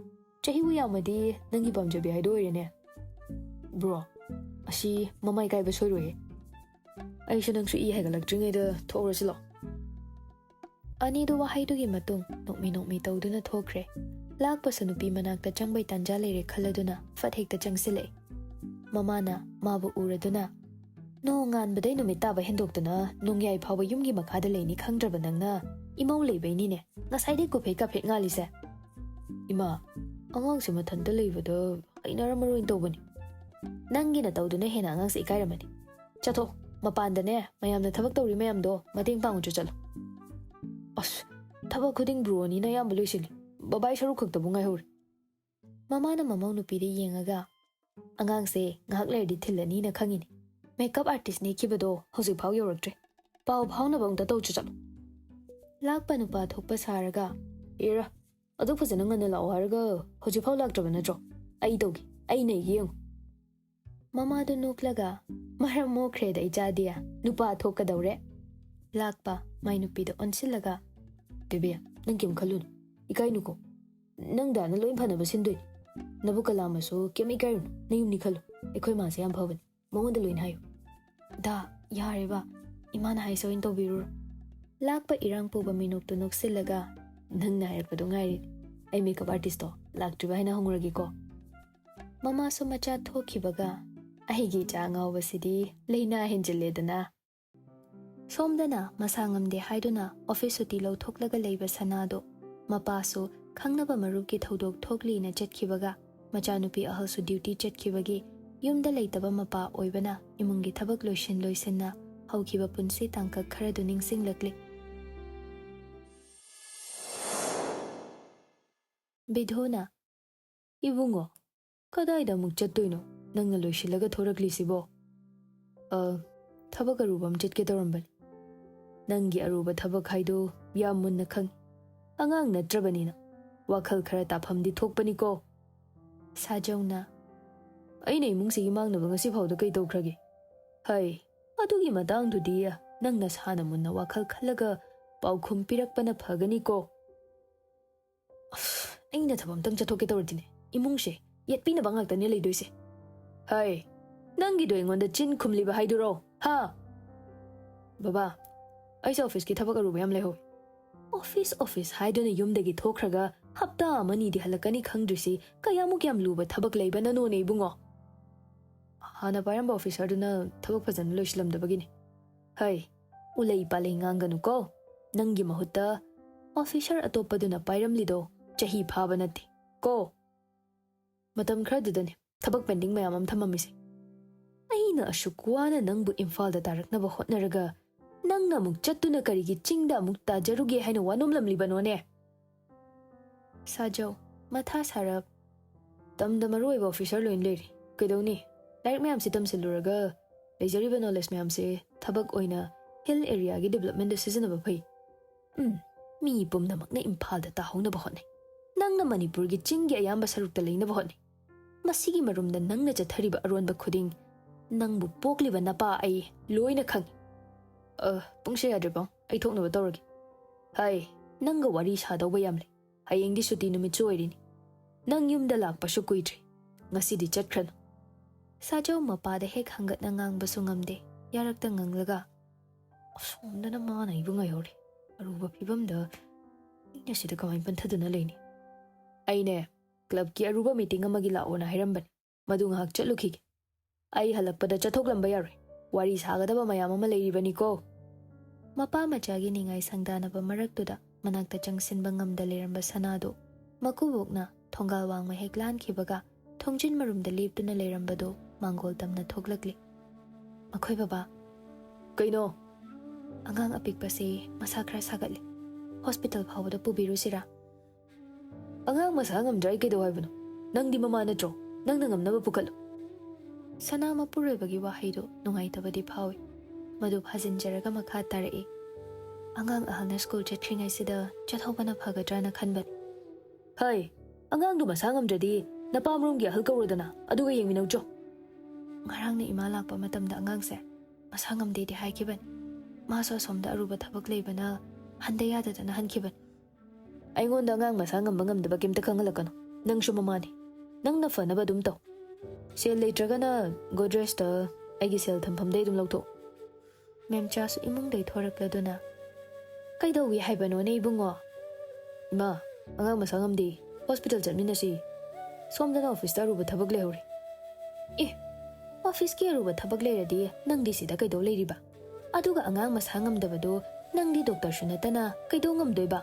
ꯆꯍꯤꯕꯨ ꯌꯥꯝꯃꯗꯤ ꯅꯪꯒꯤ ꯄꯥꯝꯖꯕꯤ ꯍꯥꯏꯗꯣ ꯑꯣꯏꯔꯦꯅꯦ꯫" "ꯕ꯭ꯔꯣ, ꯑꯁꯤ ꯃꯃꯥꯏ ꯀꯥꯏꯕ ꯁꯣꯏꯔꯣꯏꯍꯦ꯫ ꯑꯩꯁꯨ ꯅꯪꯁꯨ ꯏ ꯍꯥꯏꯒꯠꯂꯛꯇ꯭ꯔꯤꯉꯩꯗ ꯊꯣꯛꯍꯧꯔꯁꯤ ꯂꯥꯛꯑꯣ꯫" ꯑꯅꯤꯗꯨ ꯋꯥꯍꯩꯗꯨꯒꯤ ꯃꯇꯨꯡ ꯅꯣꯛꯃꯤ ꯅꯣꯛꯃꯤ ꯇꯧꯗꯨꯅ ꯊꯣꯛꯈ꯭ꯔꯦ꯫ ꯂꯥꯛꯄꯁꯨ ꯅꯨꯄꯤ ꯃꯅꯥꯛꯇ ꯆꯪꯕꯩ ꯇꯥꯟꯖꯥ ꯂꯩꯔꯦ ꯈꯜꯂꯗꯨꯅ ꯐꯠ ꯍꯦꯛꯇ ꯆꯪꯁꯤꯜꯂꯛꯑꯦ꯫ ꯃꯃꯥꯅ ꯃꯥꯕꯨ ꯎꯔꯗꯨꯅ, "ꯅꯣꯡ ꯉꯥꯟꯕꯗꯩ ꯅꯨꯃꯤꯠ ꯇꯥꯕ ꯍꯦꯟꯗꯣꯛꯇꯅ ꯅꯣꯡꯌꯥꯏ ꯐꯥꯎꯕ ꯌꯨꯝꯒꯤ ꯃꯈꯥꯗ ꯂꯩꯅꯤ ꯈꯪꯗ꯭ꯔꯕ ꯅꯪꯅ ꯏꯃꯧ ꯂꯩꯕꯩꯅꯤꯅꯦ ꯉꯁꯥꯏꯗꯩ ꯀꯨꯐꯦꯠ ꯀꯥꯐꯦꯠ ꯉꯥꯜꯂꯤꯁꯦ?" "ꯏꯃꯥ, ꯑꯉꯥꯡꯁꯦ ꯃꯊꯟꯇ ꯂꯩꯕꯗ ꯍꯩꯅꯔꯝꯃꯔꯣꯏꯅ ꯇꯧꯕꯅꯤ꯫ ꯅꯪꯒꯤꯅ ꯇꯧꯗꯨꯅ ꯍꯦꯟꯅ ꯑꯉꯥꯡꯁꯦ ꯏꯀꯥꯏꯔꯝꯃꯅꯤ꯫ ꯆꯠꯊꯣꯛ, ꯃꯄꯥꯟꯗꯅꯦ ꯃꯌꯥꯝꯅ ꯊꯕꯛ ꯇꯧꯔꯤ ꯃꯌꯥꯝꯗꯣ ꯃꯇꯦꯡ ꯄꯥꯡꯉꯨꯆꯣ ꯆꯠꯂꯣ꯫" "ꯑꯁ, ꯊꯕꯛ ꯈꯨꯗꯤꯡ ꯕ꯭ꯔꯣꯅꯤꯅ ꯑꯌꯥꯝꯕ ꯂꯣꯏꯁꯤꯜꯂꯤ꯫ ꯕꯕꯥꯏ ꯁꯔꯨꯛ ꯈꯛꯇꯕꯨ ꯉꯥꯏꯍꯧꯔꯦ꯫" ꯃꯃꯥꯅ ꯃꯃꯧ ꯅꯨꯄꯤꯗ ꯌꯦꯡꯉꯒ, "ꯑꯉꯥꯡꯁꯦ ꯉꯥꯏꯍꯥꯛ ꯂꯩꯔꯗꯤ ꯊꯤꯜꯂꯅꯤꯅ ꯈꯪꯉꯤꯅꯦ꯫ ꯃꯦꯀꯞ ꯑꯥꯔꯇꯤꯁ ꯅꯦꯛꯈꯤꯕꯗꯣ ꯍꯧꯖꯤꯛꯐꯥꯎ ꯌꯧꯔꯛꯇ꯭ꯔꯦ꯫ ꯄꯥꯎ ꯐꯥꯎꯅꯕ ꯑꯃꯨꯛꯇ ꯇꯧꯆꯣ ꯆꯠꯂꯣ꯫" ꯂꯥꯛꯄ ꯅꯨꯄꯥ ꯊꯣꯛꯄ ꯁꯥꯔꯒ, "ꯏꯔꯥ, ꯑꯗꯨꯛ ꯐꯖꯅ ꯉꯟꯅ ꯂꯥꯛꯑꯣ ꯍꯥꯏꯔꯒ ꯍꯧꯖꯤꯛꯐꯥꯎ ꯂꯥꯛꯇ꯭ꯔꯕ ꯅꯠꯇ꯭ꯔꯣ? ꯑꯩ ꯇꯧꯒꯦ, ꯑꯩ ꯅꯩꯒꯦ ꯌꯦꯡꯉꯨ꯫" ꯃꯃꯥꯗꯨ ꯅꯣꯛꯂꯒ, "ꯃꯔꯝ ꯃꯣꯛꯈ꯭ꯔꯦꯗ ꯏꯆꯥꯗꯤ, ꯅꯨꯄꯥ ꯊꯣꯛꯀꯗꯧꯔꯦ꯫" ꯂꯥꯛꯄ ꯃꯥꯏ ꯅꯨꯄꯤꯗ ꯑꯣꯟꯁꯤꯜꯂꯒ, "ꯕꯦꯕꯦ, ꯅꯪ ꯀꯩꯝ ꯈꯜꯂꯨꯅꯨ, ꯏꯀꯥꯏꯅꯨꯀꯣ꯫ ꯅꯪ ꯗꯥꯅ ꯂꯣꯏ ꯐꯅꯕ ꯁꯤꯟꯗꯣꯏꯅꯤ꯫ ꯅꯕꯨꯛ ꯀꯂꯥꯝꯃꯁꯨ ꯀꯩꯝ ꯏꯀꯥꯏꯔꯨꯅꯨ, ꯅꯌꯨꯝꯅꯤ ꯈꯜꯂꯨ꯫ ꯑꯩꯈꯣꯏ ꯃꯥꯁꯦ ꯌꯥꯝ ꯐꯕꯅꯤ, ꯃꯉꯣꯟꯗ ꯂꯣꯏꯅ ꯍꯥꯏꯌꯨ꯫" "ꯗꯥ, ꯌꯥꯔꯦꯕ, ꯏꯃꯥꯅ ꯍꯥꯏꯁꯦ ꯑꯣꯏꯅ ꯇꯧꯕꯤꯔꯨꯔꯣ꯫" ꯂꯥꯛꯄ ꯏꯔꯥꯡ ꯄꯨꯕ ꯃꯤꯅꯣꯛꯇꯨ ꯅꯣꯛꯁꯤꯜꯂꯒ, "ꯅꯪꯅ ꯍꯥꯏꯔꯛꯄꯗꯣ ꯉꯥꯏꯔꯤꯅꯦ꯫ ꯑꯩ ꯃꯦꯀꯞ ꯑꯥꯔꯇꯤꯁꯇꯣ ꯂꯥꯛꯇ꯭ꯔꯤꯕ ꯍꯥꯏꯅ ꯍꯪꯉꯨꯔꯒꯦꯀꯣ꯫" ꯃꯃꯥꯁꯨ ꯃꯆꯥ ꯊꯣꯛꯈꯤꯕꯒ, "ꯑꯩꯒꯤ ꯏꯆꯥ ꯑꯉꯥꯎꯕꯁꯤꯗꯤ ꯂꯥꯏꯅꯥ ꯍꯦꯟꯖꯤꯜꯂꯦꯗꯅ꯫" ꯁꯣꯝꯗꯅ ꯃꯁꯥ ꯉꯝꯗꯦ ꯍꯥꯏꯗꯨꯅ ꯑꯣꯐꯤꯁ ꯁꯨꯇꯤ ꯂꯧꯊꯣꯛꯂꯒ ꯂꯩꯕ ꯁꯅꯥꯗꯣ, ꯃꯄꯥꯁꯨ ꯈꯪꯅꯕ ꯃꯔꯨꯞꯀꯤ ꯊꯧꯗꯣꯛ ꯊꯣꯛꯂꯤꯅ ꯆꯠꯈꯤꯕꯒ, ꯃꯆꯥꯅꯨꯄꯤ ꯑꯍꯜꯁꯨ ꯗ꯭ꯌꯨꯇꯤ ꯆꯠꯈꯤꯕꯒꯤ, ꯌꯨꯝꯗ ꯂꯩꯇꯕ ꯃꯄꯥ ꯑꯣꯏꯕꯅ ꯏꯃꯨꯡꯒꯤ ꯊꯕꯛ ꯂꯣꯏꯁꯤꯟ ꯂꯣꯏꯁꯤꯟꯅ ꯍꯧꯈꯤꯕ ꯄꯨꯟꯁꯤ ꯇꯥꯡꯀꯛ ꯈꯔꯗꯨ ꯅꯤꯡꯁꯤꯡꯂꯛꯂꯤ꯫ ꯕꯤꯙꯨꯅ, "ꯏꯕꯨꯡꯉꯣ, ꯀꯗꯥꯏꯗ ꯑꯃꯨꯛ ꯆꯠꯇꯣꯏꯅꯣ ꯅꯪꯅ ꯂꯣꯏꯁꯤꯜꯂꯒ ꯊꯣꯔꯛꯂꯤꯁꯤꯕꯣ?" "ꯑ, ꯊꯕꯛ ꯑꯔꯨꯕ ꯑꯃ ꯆꯠꯀꯦ ꯇꯧꯔꯝꯕꯅꯤ꯫" "ꯅꯪꯒꯤ ꯑꯔꯨꯕ ꯊꯕꯛ ꯍꯥꯏꯗꯣ ꯌꯥꯝ ꯃꯨꯟꯅ ꯈꯪꯏ꯫ ꯑꯉꯥꯡ ꯅꯠꯇ꯭ꯔꯕꯅꯤꯅ ꯋꯥꯈꯜ ꯈꯔ ꯇꯥꯐꯝꯗꯤ ꯊꯣꯛꯄꯅꯤꯀꯣ꯫" ꯁꯥꯖꯧꯅ, "ꯑꯩꯅ ꯏꯃꯨꯡꯁꯤꯒꯤ ꯃꯥꯡꯅꯕ ꯉꯁꯤ ꯐꯥꯎꯗ ꯀꯩ ꯇꯧꯈ꯭ꯔꯒꯦ? ꯍꯩ, ꯑꯗꯨꯒꯤ ꯃꯇꯥꯡꯗꯨꯗꯤ ꯅꯪ ꯅꯁꯥꯅ ꯃꯨꯟꯅ ꯋꯥꯈꯜ ꯈꯜꯂꯒ ꯄꯥꯎꯈꯨꯝ ꯄꯤꯔꯛꯄꯅ ꯐꯒꯅꯤꯀꯣ꯫" ꯑꯁ, ꯑꯩꯅ ꯊꯕꯛ ꯑꯝꯇꯪ ꯆꯠꯊꯣꯛꯀꯦ ꯇꯧꯔꯗꯤꯅꯦ, ꯏꯃꯨꯡꯁꯦ ꯌꯦꯠꯄꯤꯅꯕ ꯉꯥꯛꯇꯅꯦ ꯂꯩꯗꯣꯏꯁꯦ꯫ ꯍꯩ, ꯅꯪꯒꯤꯗꯣ ꯑꯩꯉꯣꯟꯗ ꯆꯤꯟ ꯈꯨꯝꯂꯤꯕ ꯍꯥꯏꯗꯨꯔꯣ? ꯍꯥ? ꯕꯕꯥ, ꯑꯩꯁꯦ ꯑꯣꯐꯤꯁꯀꯤ ꯊꯕꯛ ꯑꯔꯨꯕ ꯌꯥꯝ ꯂꯩꯍꯧꯋꯤ꯫ ꯑꯣꯐꯤꯁ, ꯑꯣꯐꯤꯁ ꯍꯥꯏꯗꯨꯅ ꯌꯨꯝꯗꯒꯤ ꯊꯣꯛꯈ꯭ꯔꯒ ꯍꯞꯇꯥ ꯑꯃꯅꯤꯗꯤ ꯍꯜꯂꯛꯀꯅꯤ ꯈꯪꯗ꯭ꯔꯤꯁꯤ ꯀꯌꯥꯃꯨꯛ ꯌꯥꯝ ꯂꯨꯕ ꯊꯕꯛ ꯂꯩꯕꯅꯅꯣꯅꯦ, ꯏꯕꯨꯡꯉꯣ? ꯍꯥꯟꯅ ꯄꯥꯏꯔꯝꯕ ꯑꯣꯐꯤꯁꯔꯗꯨꯅ ꯊꯕꯛ ꯐꯖꯅ ꯂꯣꯏꯁꯤꯜꯂꯝꯗꯕꯒꯤꯅꯤ꯫ ꯍꯩ, ꯎꯂꯩ ꯄꯥꯂꯩ ꯉꯥꯡꯒꯅꯨꯀꯣ꯫ ꯅꯪꯒꯤ ꯃꯍꯨꯠꯇ ꯑꯣꯐꯤꯁꯔ ꯑꯇꯣꯞꯄꯗꯨꯅ ꯄꯥꯏꯔꯝꯂꯤꯗꯣ ꯆꯍꯤ ꯐꯥꯕ ꯅꯠꯇꯦ ꯀꯣ꯫ ꯃꯇꯝ ꯈꯔꯗꯨꯗꯅꯦ ꯊꯕꯛ ꯄꯦꯟꯗꯤꯡ ꯃꯌꯥꯝ ꯑꯃ ꯊꯝꯃꯝꯃꯤꯁꯦ꯫ ꯑꯩꯅ ꯑꯁꯨꯛ ꯋꯥꯅ ꯅꯪꯕꯨ ꯏꯝꯐꯥꯜꯗ ꯇꯥꯔꯛꯅꯕ ꯍꯣꯠꯅꯔꯒ, ꯅꯪꯅ ꯑꯃꯨꯛ ꯆꯠꯇꯨꯅ ꯀꯔꯤꯒꯤ ꯆꯤꯡꯗ ꯑꯃꯨꯛ ꯇꯥꯖꯔꯨꯒꯦ ꯍꯥꯏꯅ ꯋꯥꯅꯣꯝꯂꯝꯂꯤꯕꯅꯣꯅꯦ? ꯁꯥꯖꯧ, ꯃꯊꯥ ꯁꯥꯔꯞ꯫ ꯇꯝꯗ ꯃꯔꯨ ꯑꯣꯏꯕ ꯑꯣꯐꯤꯁꯔ ꯂꯣꯏꯅ ꯂꯩꯔꯤ꯫ ꯀꯩꯗꯧꯅꯤ? ꯂꯥꯏꯔꯤꯛ ꯃꯌꯥꯝꯁꯤ ꯇꯝꯁꯤꯜꯂꯨꯔꯒ ꯂꯩꯖꯔꯤꯕ ꯅꯣꯂꯦꯖ ꯃꯌꯥꯝꯁꯦ ꯊꯕꯛ ꯑꯣꯏꯅ ꯍꯤꯜ ꯑꯦꯔꯤꯌꯥꯒꯤ ꯗꯤꯕꯂꯞꯃꯦꯟꯗ ꯁꯤꯖꯤꯟꯅꯕ ꯐꯩ꯫ ꯎꯝ, ꯃꯤ ꯄꯨꯝꯅꯃꯛꯅ ꯏꯝꯐꯥꯜꯗ ꯇꯥꯍꯧꯅꯕ ꯍꯣꯠꯅꯩ꯫ ꯅꯪꯅ ꯃꯅꯤꯄꯨꯔꯒꯤ ꯆꯤꯡꯒꯤ ꯑꯌꯥꯝꯕ ꯁꯔꯨꯛꯇ ꯂꯩꯅꯕ ꯍꯣꯠꯅꯩ꯫ ꯃꯁꯤꯒꯤ ꯃꯔꯨꯝꯗ ꯅꯪꯅ ꯆꯠꯊꯔꯤꯕ ꯑꯔꯣꯟꯕ ꯈꯨꯗꯤꯡ ꯅꯪꯕꯨ ꯄꯣꯛꯂꯤꯕ ꯅꯄꯥ ꯑꯩ ꯂꯣꯏꯅ ꯈꯪꯏ꯫ ꯑ, ꯄꯨꯡꯁꯦ ꯌꯥꯗ꯭ꯔꯦ ꯄꯥꯎ, ꯑꯩ ꯊꯣꯛꯅꯕ ꯇꯧꯔꯒꯦ꯫ ꯍꯥꯏ, ꯅꯪꯒ ꯋꯥꯔꯤ ꯁꯥꯗꯧꯕ ꯌꯥꯝ ꯂꯩ꯫ ꯍꯌꯦꯡꯗꯤ ꯁꯨꯇꯤ ꯅꯨꯃꯤꯠꯁꯨ ꯑꯣꯏꯔꯤꯅꯤ꯫ ꯅꯪ ꯌꯨꯝꯗ ꯂꯥꯛꯄꯁꯨ ꯀꯨꯏꯗ꯭ꯔꯤ꯫ ꯉꯁꯤꯗꯤ ꯆꯠꯈ꯭ꯔꯅꯨ꯫ ꯁꯥꯖꯧ ꯃꯄꯥꯗ ꯍꯦꯛ ꯍꯪꯒꯠꯅ ꯉꯥꯡꯕꯁꯨ ꯉꯝꯗꯦ꯫ ꯌꯥꯔꯛꯇ ꯉꯪꯂꯒ, "ꯑꯁꯣꯝꯗꯅ ꯃꯥꯅ ꯑꯩꯕꯨ ꯉꯥꯏꯍꯧꯔꯤ꯫ ꯑꯔꯨꯕ ꯐꯤꯕꯝꯗ ꯑꯩꯅ ꯁꯤꯗ ꯀꯃꯥꯏꯅ ꯄꯟꯊꯗꯨꯅ ꯂꯩꯅꯤ?" "ꯑꯩꯅꯦ, ꯀ꯭ꯂꯕꯀꯤ ꯑꯔꯨꯕ ꯃꯤꯇꯤꯡ ꯑꯃꯒꯤ ꯂꯥꯛꯑꯣꯅ ꯍꯥꯏꯔꯝꯕꯅꯤ꯫ ꯃꯗꯨ ꯉꯥꯏꯍꯥꯛ ꯆꯠꯂꯨꯈꯤꯒꯦ꯫ ꯑꯩ ꯍꯜꯂꯛꯄꯗ ꯆꯠꯊꯣꯛꯂꯝꯕ ꯌꯥꯔꯣꯏ꯫ ꯋꯥꯔꯤ ꯁꯥꯒꯗꯕ ꯃꯌꯥꯝ ꯑꯃ ꯂꯩꯔꯤꯕꯅꯤꯀꯣ꯫" ꯃꯄꯥ ꯃꯆꯥꯒꯤ ꯅꯤꯡꯉꯥꯏ ꯁꯪꯗꯥꯅꯕ ꯃꯔꯛꯇꯨꯗ ꯃꯅꯥꯛꯇ ꯆꯪꯁꯤꯟꯕ ꯉꯝꯗ ꯂꯩꯔꯝꯕ ꯁꯅꯥꯗꯨ ꯃꯀꯨꯕꯣꯛꯅ ꯊꯣꯡꯒꯥꯜ ꯋꯥꯡꯃ ꯍꯦꯛ ꯂꯥꯟꯈꯤꯕꯒ ꯊꯣꯡꯖꯤꯟ ꯃꯔꯨꯝꯗ ꯂꯦꯞꯇꯨꯅ ꯂꯩꯔꯝꯕꯗꯨ ꯃꯥꯡꯒꯣꯜ ꯇꯝꯅ ꯊꯣꯛꯂꯛꯂꯤ꯫ "ꯃꯈꯣꯏ ꯕꯕꯥ꯫" "ꯀꯩꯅꯣ?" "ꯑꯉꯥꯡ ꯑꯄꯤꯛꯄꯁꯦ ꯃꯁꯥ ꯈꯔ ꯁꯥꯒꯠꯂꯤ꯫ ꯍꯣꯁꯄꯤꯇꯥꯜ ꯐꯥꯎꯕꯗ ꯄꯨꯕꯤꯔꯨꯁꯤꯔꯥ?" "ꯑꯉꯥꯡ ꯃꯁꯥ ꯉꯝꯗ꯭ꯔ ꯑꯩ ꯀꯩꯗꯧ ꯍꯥꯏꯕꯅꯣ? ꯅꯪꯗꯤ ꯃꯃꯥ ꯅꯠꯇ꯭ꯔꯣ? ꯅꯪꯅ ꯉꯝꯅꯕ ꯄꯨꯈꯠꯂꯨ꯫" ꯁꯅꯥ ꯃꯄꯨꯔꯣꯏꯕꯒꯤ ꯋꯥꯍꯩꯗꯨ ꯅꯨꯡꯉꯥꯏꯇꯕꯗꯤ ꯐꯥꯎꯏ꯫ ꯃꯗꯨ ꯐꯥꯖꯤꯟꯖꯔꯒ ꯃꯈꯥ ꯇꯥꯔꯛꯏ, "ꯑꯉꯥꯡ ꯑꯍꯜꯅ ꯁ꯭ꯀꯨꯜ ꯆꯠꯈ꯭ꯔꯤꯉꯩꯁꯤꯗ ꯆꯠꯍꯧꯕꯅ ꯐꯒꯗ꯭ꯔꯅ ꯈꯟꯕꯅꯤ꯫" "ꯍꯩ, ꯑꯉꯥꯡꯗꯨ ꯃꯁꯥ ꯉꯝꯗ꯭ꯔꯗꯤ ꯅꯄꯥꯝꯔꯣꯝꯒꯤ ꯑꯍꯜ ꯀꯧꯔꯣꯗꯅ, ꯑꯗꯨꯒ ꯌꯦꯡꯃꯤꯟꯅꯧ ꯆꯣ꯫" "ꯉꯔꯥꯡꯅ ꯏꯃꯥ ꯂꯥꯛꯄ ꯃꯇꯝꯗ ꯑꯉꯥꯡꯁꯦ ꯃꯁꯥ ꯉꯝꯗꯦꯗꯤ ꯍꯥꯏꯈꯤꯕꯅꯤ꯫ ꯃꯥꯁꯨ ꯑꯁꯣꯝꯗ ꯑꯔꯨꯕ ꯊꯕꯛ ꯂꯩꯕꯅ ꯍꯟꯗ ꯌꯥꯗꯗꯅ ꯍꯟꯈꯤꯕꯅꯤ꯫" "ꯑꯩꯉꯣꯟꯗ ꯑꯉꯥꯡ ꯃꯁꯥ ꯉꯝꯕ ꯉꯝꯗꯕ ꯀꯩꯝꯇ ꯈꯪꯍꯜꯂꯛꯀꯅꯨ꯫ ꯅꯪꯁꯨ ꯃꯃꯥꯅꯤ꯫ ꯅꯪꯅ ꯐꯅꯕ ꯑꯗꯨꯝ ꯇꯧ꯫ ꯁꯦꯜ ꯂꯩꯇ꯭ꯔꯒꯅ ꯒꯣꯗ꯭ꯔꯦꯖꯇ ꯑꯩꯒꯤ ꯁꯦꯜ ꯊꯝꯐꯝꯗꯩ ꯑꯗꯨꯝ ꯂꯧꯊꯣꯛꯎ꯫" ꯃꯦꯝꯆꯥꯁꯨ ꯏꯃꯨꯡꯗꯩ ꯊꯣꯔꯛꯂꯗꯨꯅ, "ꯀꯩꯗꯧꯏ ꯍꯥꯏꯕꯅꯣꯅꯦ ꯏꯕꯨꯡꯉꯣ?" "ꯏꯃꯥ, ꯑꯉꯥꯡ ꯃꯁꯥ ꯉꯝꯗꯦ, ꯍꯣꯁꯄꯤꯇꯥꯜ ꯆꯠꯃꯤꯟꯅꯁꯤ꯫ ꯁꯣꯝꯗꯅ ꯑꯣꯐꯤꯁꯇ ꯑꯔꯨꯕ ꯊꯕꯛ ꯂꯩꯍꯧꯔꯤ꯫" "ꯑꯦ, ꯑꯣꯐꯤꯁꯀꯤ ꯑꯔꯨꯕ ꯊꯕꯛ ꯂꯩꯔꯗꯤ ꯅꯪꯗꯤ ꯁꯤꯗ ꯀꯩꯗꯧ ꯂꯩꯔꯤꯕ? ꯑꯗꯨꯒ ꯑꯉꯥꯡ ꯃꯁꯥ ꯉꯝꯗꯕꯗꯣ ꯅꯪꯗꯤ ꯗꯣꯛꯇꯔꯁꯨ ꯅꯠꯇꯅ ꯀꯩꯗꯧ ꯉꯝꯗꯣꯏꯕ?"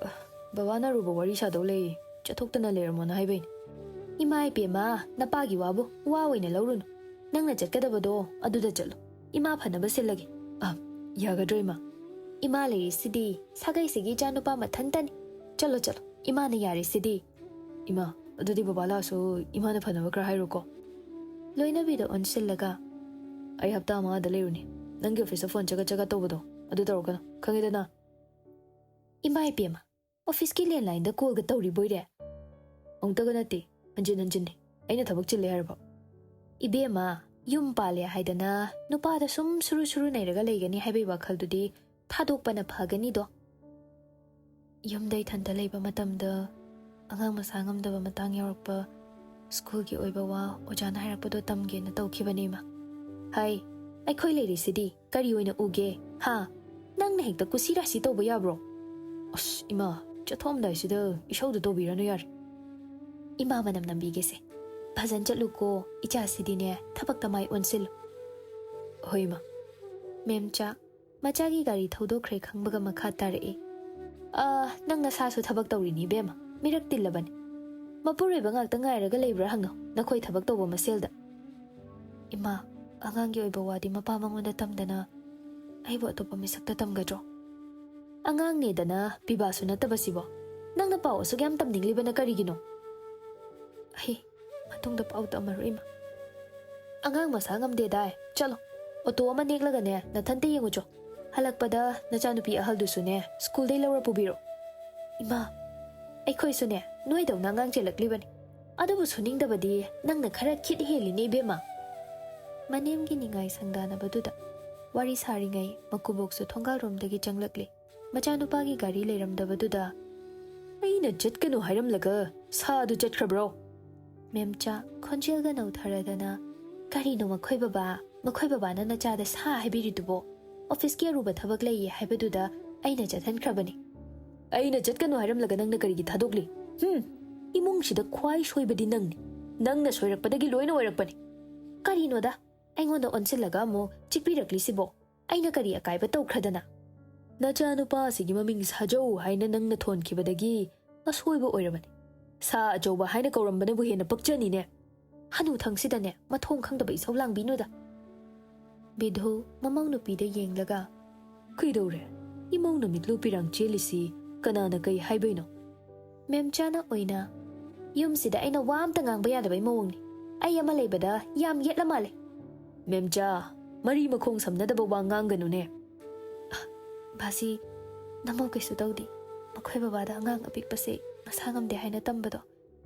"ꯑ, ꯕꯕꯥꯅ ꯑꯔꯨꯕ ꯋꯥꯔꯤ ꯁꯥꯗꯧ ꯂꯩ, ꯆꯠꯊꯣꯛꯇꯅ ꯂꯩꯔꯝꯃꯣꯅ ꯍꯥꯏꯕꯩꯅꯦ꯫" "ꯏꯃꯥ ꯏꯄꯦꯝꯃ, ꯅꯄꯥꯒꯤ ꯋꯥꯕꯨ ꯋꯥ ꯑꯣꯏꯅ ꯂꯧꯔꯨꯅꯨ꯫ ꯅꯪꯅ ꯆꯠꯀꯗꯕꯗꯣ ꯑꯗꯨꯗ ꯆꯠꯂꯣ꯫ ꯏꯃꯥ ꯐꯅꯕ ꯁꯤꯜꯂꯒꯦ꯫" "ꯑ, ꯌꯥꯒꯗ꯭ꯔꯣ ꯏꯃꯥ?" "ꯏꯃꯥ ꯂꯩꯔꯤꯁꯤꯗꯤ, ꯁꯥꯒꯩꯁꯤꯒꯤ ꯏꯆꯥꯅꯨꯄꯥ ꯃꯊꯟꯇꯅꯤ꯫ ꯆꯠꯂꯣ ꯆꯠꯂꯣ, ꯏꯃꯥꯅ ꯌꯥꯔꯤꯁꯤꯗꯤ꯫" "ꯏꯃꯥ, ꯑꯗꯨꯗꯤ ꯕꯕꯥ ꯂꯥꯛꯑꯁꯨ ꯏꯃꯥꯅ ꯐꯅꯕ ꯈꯔ ꯍꯥꯏꯔꯣꯀꯣ꯫" ꯂꯣꯏꯅꯕꯤꯗ ꯑꯣꯟꯁꯤꯜꯂꯒ, "ꯑꯩ ꯍꯞꯇꯥ ꯑꯃ ꯑꯥꯗ ꯂꯩꯔꯨꯅꯤ꯫ ꯅꯪꯒꯤ ꯑꯣꯐꯤꯁꯇ ꯐꯣꯟ ꯆꯒꯠ ꯆꯒꯠ ꯇꯧꯕꯗꯣ ꯑꯗꯨ ꯇꯧꯔꯛꯀꯅꯨ, ꯈꯪꯉꯦꯗꯅ?" "ꯏꯃꯥ ꯏꯄꯦꯝꯃ, ꯑꯣꯐꯤꯁꯀꯤ ꯂꯦꯟꯂꯥꯏꯟꯗ ꯀꯣꯜꯒ ꯇꯧꯔꯤꯕꯣꯏꯔꯦ?" "ꯑꯃꯨꯛꯇꯒ ꯅꯠꯇꯦ, ꯍꯟꯖꯤꯟ ꯍꯟꯖꯤꯟꯅꯤ꯫ ꯑꯩꯅ ꯊꯕꯛ ꯆꯤꯜꯂꯦ ꯍꯥꯏꯔꯕ?" "ꯏꯕꯦꯝꯃ, ꯌꯨꯝ ꯄꯥꯜꯂꯦ ꯍꯥꯏꯗꯅ ꯅꯨꯄꯥꯗ ꯁꯨꯝ ꯁꯨꯔꯨ ꯁꯨꯔꯨ ꯅꯩꯔꯒ ꯂꯩꯒꯅꯤ ꯍꯥꯏꯕꯒꯤ ꯋꯥꯈꯜꯗꯨꯗꯤ ꯊꯥꯗꯣꯛꯄꯅ ꯐꯒꯅꯤꯗꯣ꯫" "ꯌꯨꯝꯗ ꯏꯊꯟꯇ ꯂꯩꯕ ꯃꯇꯝꯗ ꯑꯉꯥꯡ ꯃꯁꯥ ꯉꯝꯗꯕ ꯃꯇꯥꯡ ꯌꯥꯎꯔꯛꯄ, ꯁ꯭ꯀꯨꯜꯒꯤ ꯑꯣꯏꯕ ꯋꯥ ꯑꯣꯖꯥꯅ ꯍꯥꯏꯔꯛꯄꯗꯣ ꯇꯝꯒꯦꯅ ꯇꯧꯈꯤꯕꯅꯦ ꯏꯃꯥ꯫" "ꯍꯥꯏ, ꯑꯩꯈꯣꯏ ꯂꯩꯔꯤꯁꯤꯗꯤ, ꯀꯔꯤ ꯑꯣꯏꯅ ꯎꯒꯦ? ꯍꯥ? ꯅꯪꯅ ꯍꯦꯛꯇ ꯀꯨꯁꯤ ꯔꯥꯁꯤ ꯇꯧꯕ ꯌꯥꯕ꯭ꯔꯣ?" "ꯑꯁ ꯏꯃꯥ, ꯆꯠꯊꯣꯛꯑꯝꯗꯥꯏꯁꯤꯗ ꯏꯁꯧꯗꯣ ꯇꯧꯕꯤꯔꯅꯨ ꯌꯥꯔꯦ꯫" "ꯏꯃꯥ ꯃꯅꯝ ꯅꯝꯕꯤꯒꯦꯁꯦ꯫ ꯐꯖꯅ ꯆꯠꯂꯨꯀꯣ, ꯏꯆꯥꯁꯤꯗꯤꯅꯦ ꯊꯕꯛꯇ ꯃꯥꯏ ꯑꯣꯟꯁꯤꯜꯂꯨ꯫" "ꯍꯣꯏ ꯏꯃꯥ꯫" ꯃꯦꯝꯆꯥ ꯃꯆꯥꯒꯤ ꯒꯥꯔꯤ ꯊꯧꯗꯣꯛꯈ꯭ꯔꯦ ꯈꯪꯕꯒ ꯃꯈꯥ ꯇꯥꯔꯛꯏ꯫ "ꯑ, ꯅꯪ ꯅꯁꯥꯁꯨ ꯊꯕꯛ ꯇꯧꯔꯤꯅꯤ ꯏꯕꯦꯝꯃ, ꯃꯤꯔꯛ ꯇꯤꯜꯂꯕꯅꯤ꯫ ꯃꯄꯨꯔꯣꯏꯕ ꯉꯥꯛꯇ ꯉꯥꯏꯔꯒ ꯂꯩꯕ꯭ꯔꯥ ꯍꯪꯉꯣ, ꯅꯈꯣꯏ ꯊꯕꯛ ꯇꯧꯕ ꯃꯁꯦꯜꯗ꯫" "ꯏꯃꯥ, ꯑꯉꯥꯡꯒꯤ ꯑꯣꯏꯕ ꯋꯥꯗꯤ ꯃꯄꯥ ꯃꯉꯣꯟꯗ ꯇꯝꯗꯅ ꯑꯩꯕꯨ ꯑꯇꯣꯞꯄ ꯃꯤꯁꯛꯇ ꯇꯝꯒꯗ꯭ꯔꯣ?" "ꯑꯉꯥꯡꯅꯦꯗꯅ, ꯄꯤꯕꯥꯁꯨ ꯅꯠꯇꯕꯁꯤꯕꯣ꯫ ꯅꯪꯅ ꯄꯥꯎ ꯑꯁꯨꯛ ꯌꯥꯝ ꯇꯝꯅꯤꯡꯂꯤꯕꯅ ꯀꯔꯤꯒꯤꯅꯣ?" "ꯑꯩ ꯃꯇꯨꯡꯗ ꯄꯥꯎ ꯇꯝꯃꯔꯣꯏ ꯏꯃꯥ꯫" "ꯑꯉꯥꯡ ꯃꯁꯥ ꯉꯝꯗꯦꯗꯥꯏ? ꯆꯠꯂꯣ, ꯑꯣꯇꯣ ꯑꯃ ꯅꯦꯛꯂꯒꯅꯦ ꯅꯊꯟꯇ ꯌꯦꯡꯉꯨꯆꯣ꯫ ꯍꯜꯂꯛꯄꯗ ꯅꯆꯥꯅꯨꯄꯤ ꯑꯍꯜꯗꯨꯁꯨꯅꯦ ꯁ꯭ꯀꯨꯜꯗꯩ ꯂꯧꯔ ꯄꯨꯕꯤꯔꯣ꯫" "ꯏꯃꯥ, ꯑꯩꯈꯣꯏꯁꯨꯅꯦ ꯅꯣꯏꯗꯧꯅ ꯑꯉꯥꯡ ꯆꯦꯜꯂꯛꯂꯤꯕꯅꯤ꯫ ꯑꯗꯨꯕꯨ ꯁꯨꯅꯤꯡꯗꯕꯗꯤ ꯅꯪꯅ ꯈꯔ ꯈꯤꯠ ꯍꯦꯜꯂꯤꯅꯦ ꯏꯕꯦꯝꯃ꯫" ꯃꯅꯦꯝꯒꯤ ꯅꯤꯡꯉꯥꯏ ꯁꯪꯗꯥꯅꯕꯗꯨꯗ ꯋꯥꯔꯤ ꯁꯥꯔꯤꯉꯩ ꯃꯀꯨꯕꯣꯛꯁꯨ ꯊꯣꯡꯒꯥꯜꯔꯣꯝꯗꯒꯤ ꯆꯪꯂꯛꯂꯤ꯫ ꯃꯆꯥꯅꯨꯄꯥꯒꯤ ꯒꯥꯔꯤ ꯂꯩꯔꯝꯗꯕꯗꯨꯗ, "ꯑꯩꯅ ꯆꯠꯀꯅꯨ ꯍꯥꯏꯔꯝꯂꯒ ꯁꯥꯗꯨ ꯆꯠꯈ꯭ꯔꯕ꯭ꯔꯣ?" ꯃꯦꯝꯆꯥ ꯈꯣꯟꯖꯦꯜꯒ ꯅꯧꯊꯔꯗꯅ, "ꯀꯔꯤꯅꯣ ꯃꯈꯣꯏ ꯕꯕꯥ, ꯃꯈꯣꯏ ꯕꯕꯥꯅ ꯅꯆꯥꯗ ꯁꯥ ꯍꯥꯏꯕꯤꯔꯤꯗꯨꯕꯣ? ꯑꯣꯐꯤꯁꯀꯤ ꯑꯔꯨꯕ ꯊꯕꯛ ꯂꯩꯌꯦ ꯍꯥꯏꯕꯗꯨꯗ ꯑꯩꯅ ꯆꯠꯍꯟꯈ꯭ꯔꯕꯅꯤ꯫ ꯑꯩꯅ ꯆꯠꯀꯅꯨ ꯍꯥꯏꯔꯝꯂꯒ ꯅꯪꯅ ꯀꯔꯤꯒꯤ ꯊꯥꯗꯣꯛꯂꯤ? ꯍꯨꯝ, ꯏꯃꯨꯡꯁꯤꯗ ꯈ꯭ꯋꯥꯏ ꯁꯣꯏꯕꯗꯤ ꯅꯪꯅꯤ꯫ ꯅꯪꯅ ꯁꯣꯏꯔꯛꯄꯗꯒꯤ ꯂꯣꯏꯅ ꯑꯣꯏꯔꯛꯄꯅꯤ꯫ ꯀꯔꯤꯅꯣꯗ, ꯑꯩꯉꯣꯟꯗ ꯑꯣꯟꯁꯤꯜꯂꯒ ꯑꯃꯨꯛ ꯆꯤꯛꯄꯤꯔꯛꯂꯤꯁꯤꯕꯣ? ꯑꯩꯅ ꯀꯔꯤ ꯑꯀꯥꯏꯕ ꯇꯧꯈ꯭ꯔꯗꯅ? ꯅꯆꯥꯅꯨꯄꯥ ꯑꯁꯤꯒꯤ ꯃꯃꯤꯡ ꯁꯥꯖꯧ ꯍꯥꯏꯅ ꯅꯪꯅ ꯊꯣꯟꯈꯤꯕꯗꯒꯤ ꯑꯁꯣꯏꯕ ꯑꯣꯏꯔꯕꯅꯤ꯫ ꯁꯥ ꯑꯆꯧꯕ ꯍꯥꯏꯅ ꯀꯧꯔꯝꯕꯅꯕꯨ ꯍꯦꯟꯅ ꯄꯛꯆꯅꯤꯅꯦ꯫ ꯍꯅꯨꯊꯪꯁꯤꯗꯅꯦ, ꯃꯊꯣꯡ ꯈꯪꯗꯕ ꯏꯁꯧ ꯂꯥꯡꯕꯤꯅꯨꯗ꯫ ꯕꯤꯙꯨ ꯃꯃꯧ ꯅꯨꯄꯤꯗ ꯌꯦꯡꯂꯒ, "ꯀꯩꯗꯧꯔꯦ? ꯏꯃꯧꯅ ꯃꯤꯠꯂꯨ ꯄꯤꯔꯥꯡ ꯆꯦꯜꯂꯤꯁꯤ ꯀꯅꯥꯅ ꯀꯩ ꯍꯥꯏꯕꯩꯅꯣ?" ꯃꯦꯝꯆꯥꯅ ꯑꯣꯏꯅ, "ꯌꯨꯝꯁꯤꯗ ꯑꯩꯅ ꯋꯥ ꯑꯝꯇ ꯉꯥꯡꯕ ꯌꯥꯗꯕꯩ ꯃꯑꯣꯡꯅꯤ꯫ ꯑꯩ ꯑꯃ ꯂꯩꯕꯗ ꯌꯥꯝ ꯌꯦꯠꯂ ꯃꯥꯜꯂꯦ꯫" "ꯃꯦꯝꯆꯥ, ꯃꯔꯤ ꯃꯈꯣꯡ ꯁꯝꯅꯗꯕ ꯋꯥ ꯉꯥꯡꯒꯅꯨꯅꯦ꯫" "ꯕꯥꯖꯤ, ꯅꯃꯧ ꯀꯩꯁꯨ ꯇꯧꯗꯦ꯫ ꯃꯈꯣꯏ ꯕꯕꯥꯗ ꯑꯉꯥꯡ ꯑꯄꯤꯛꯄꯁꯦ ꯃꯁꯥ ꯉꯝꯗꯦ ꯍꯥꯏꯅ ꯇꯝꯕꯗꯣ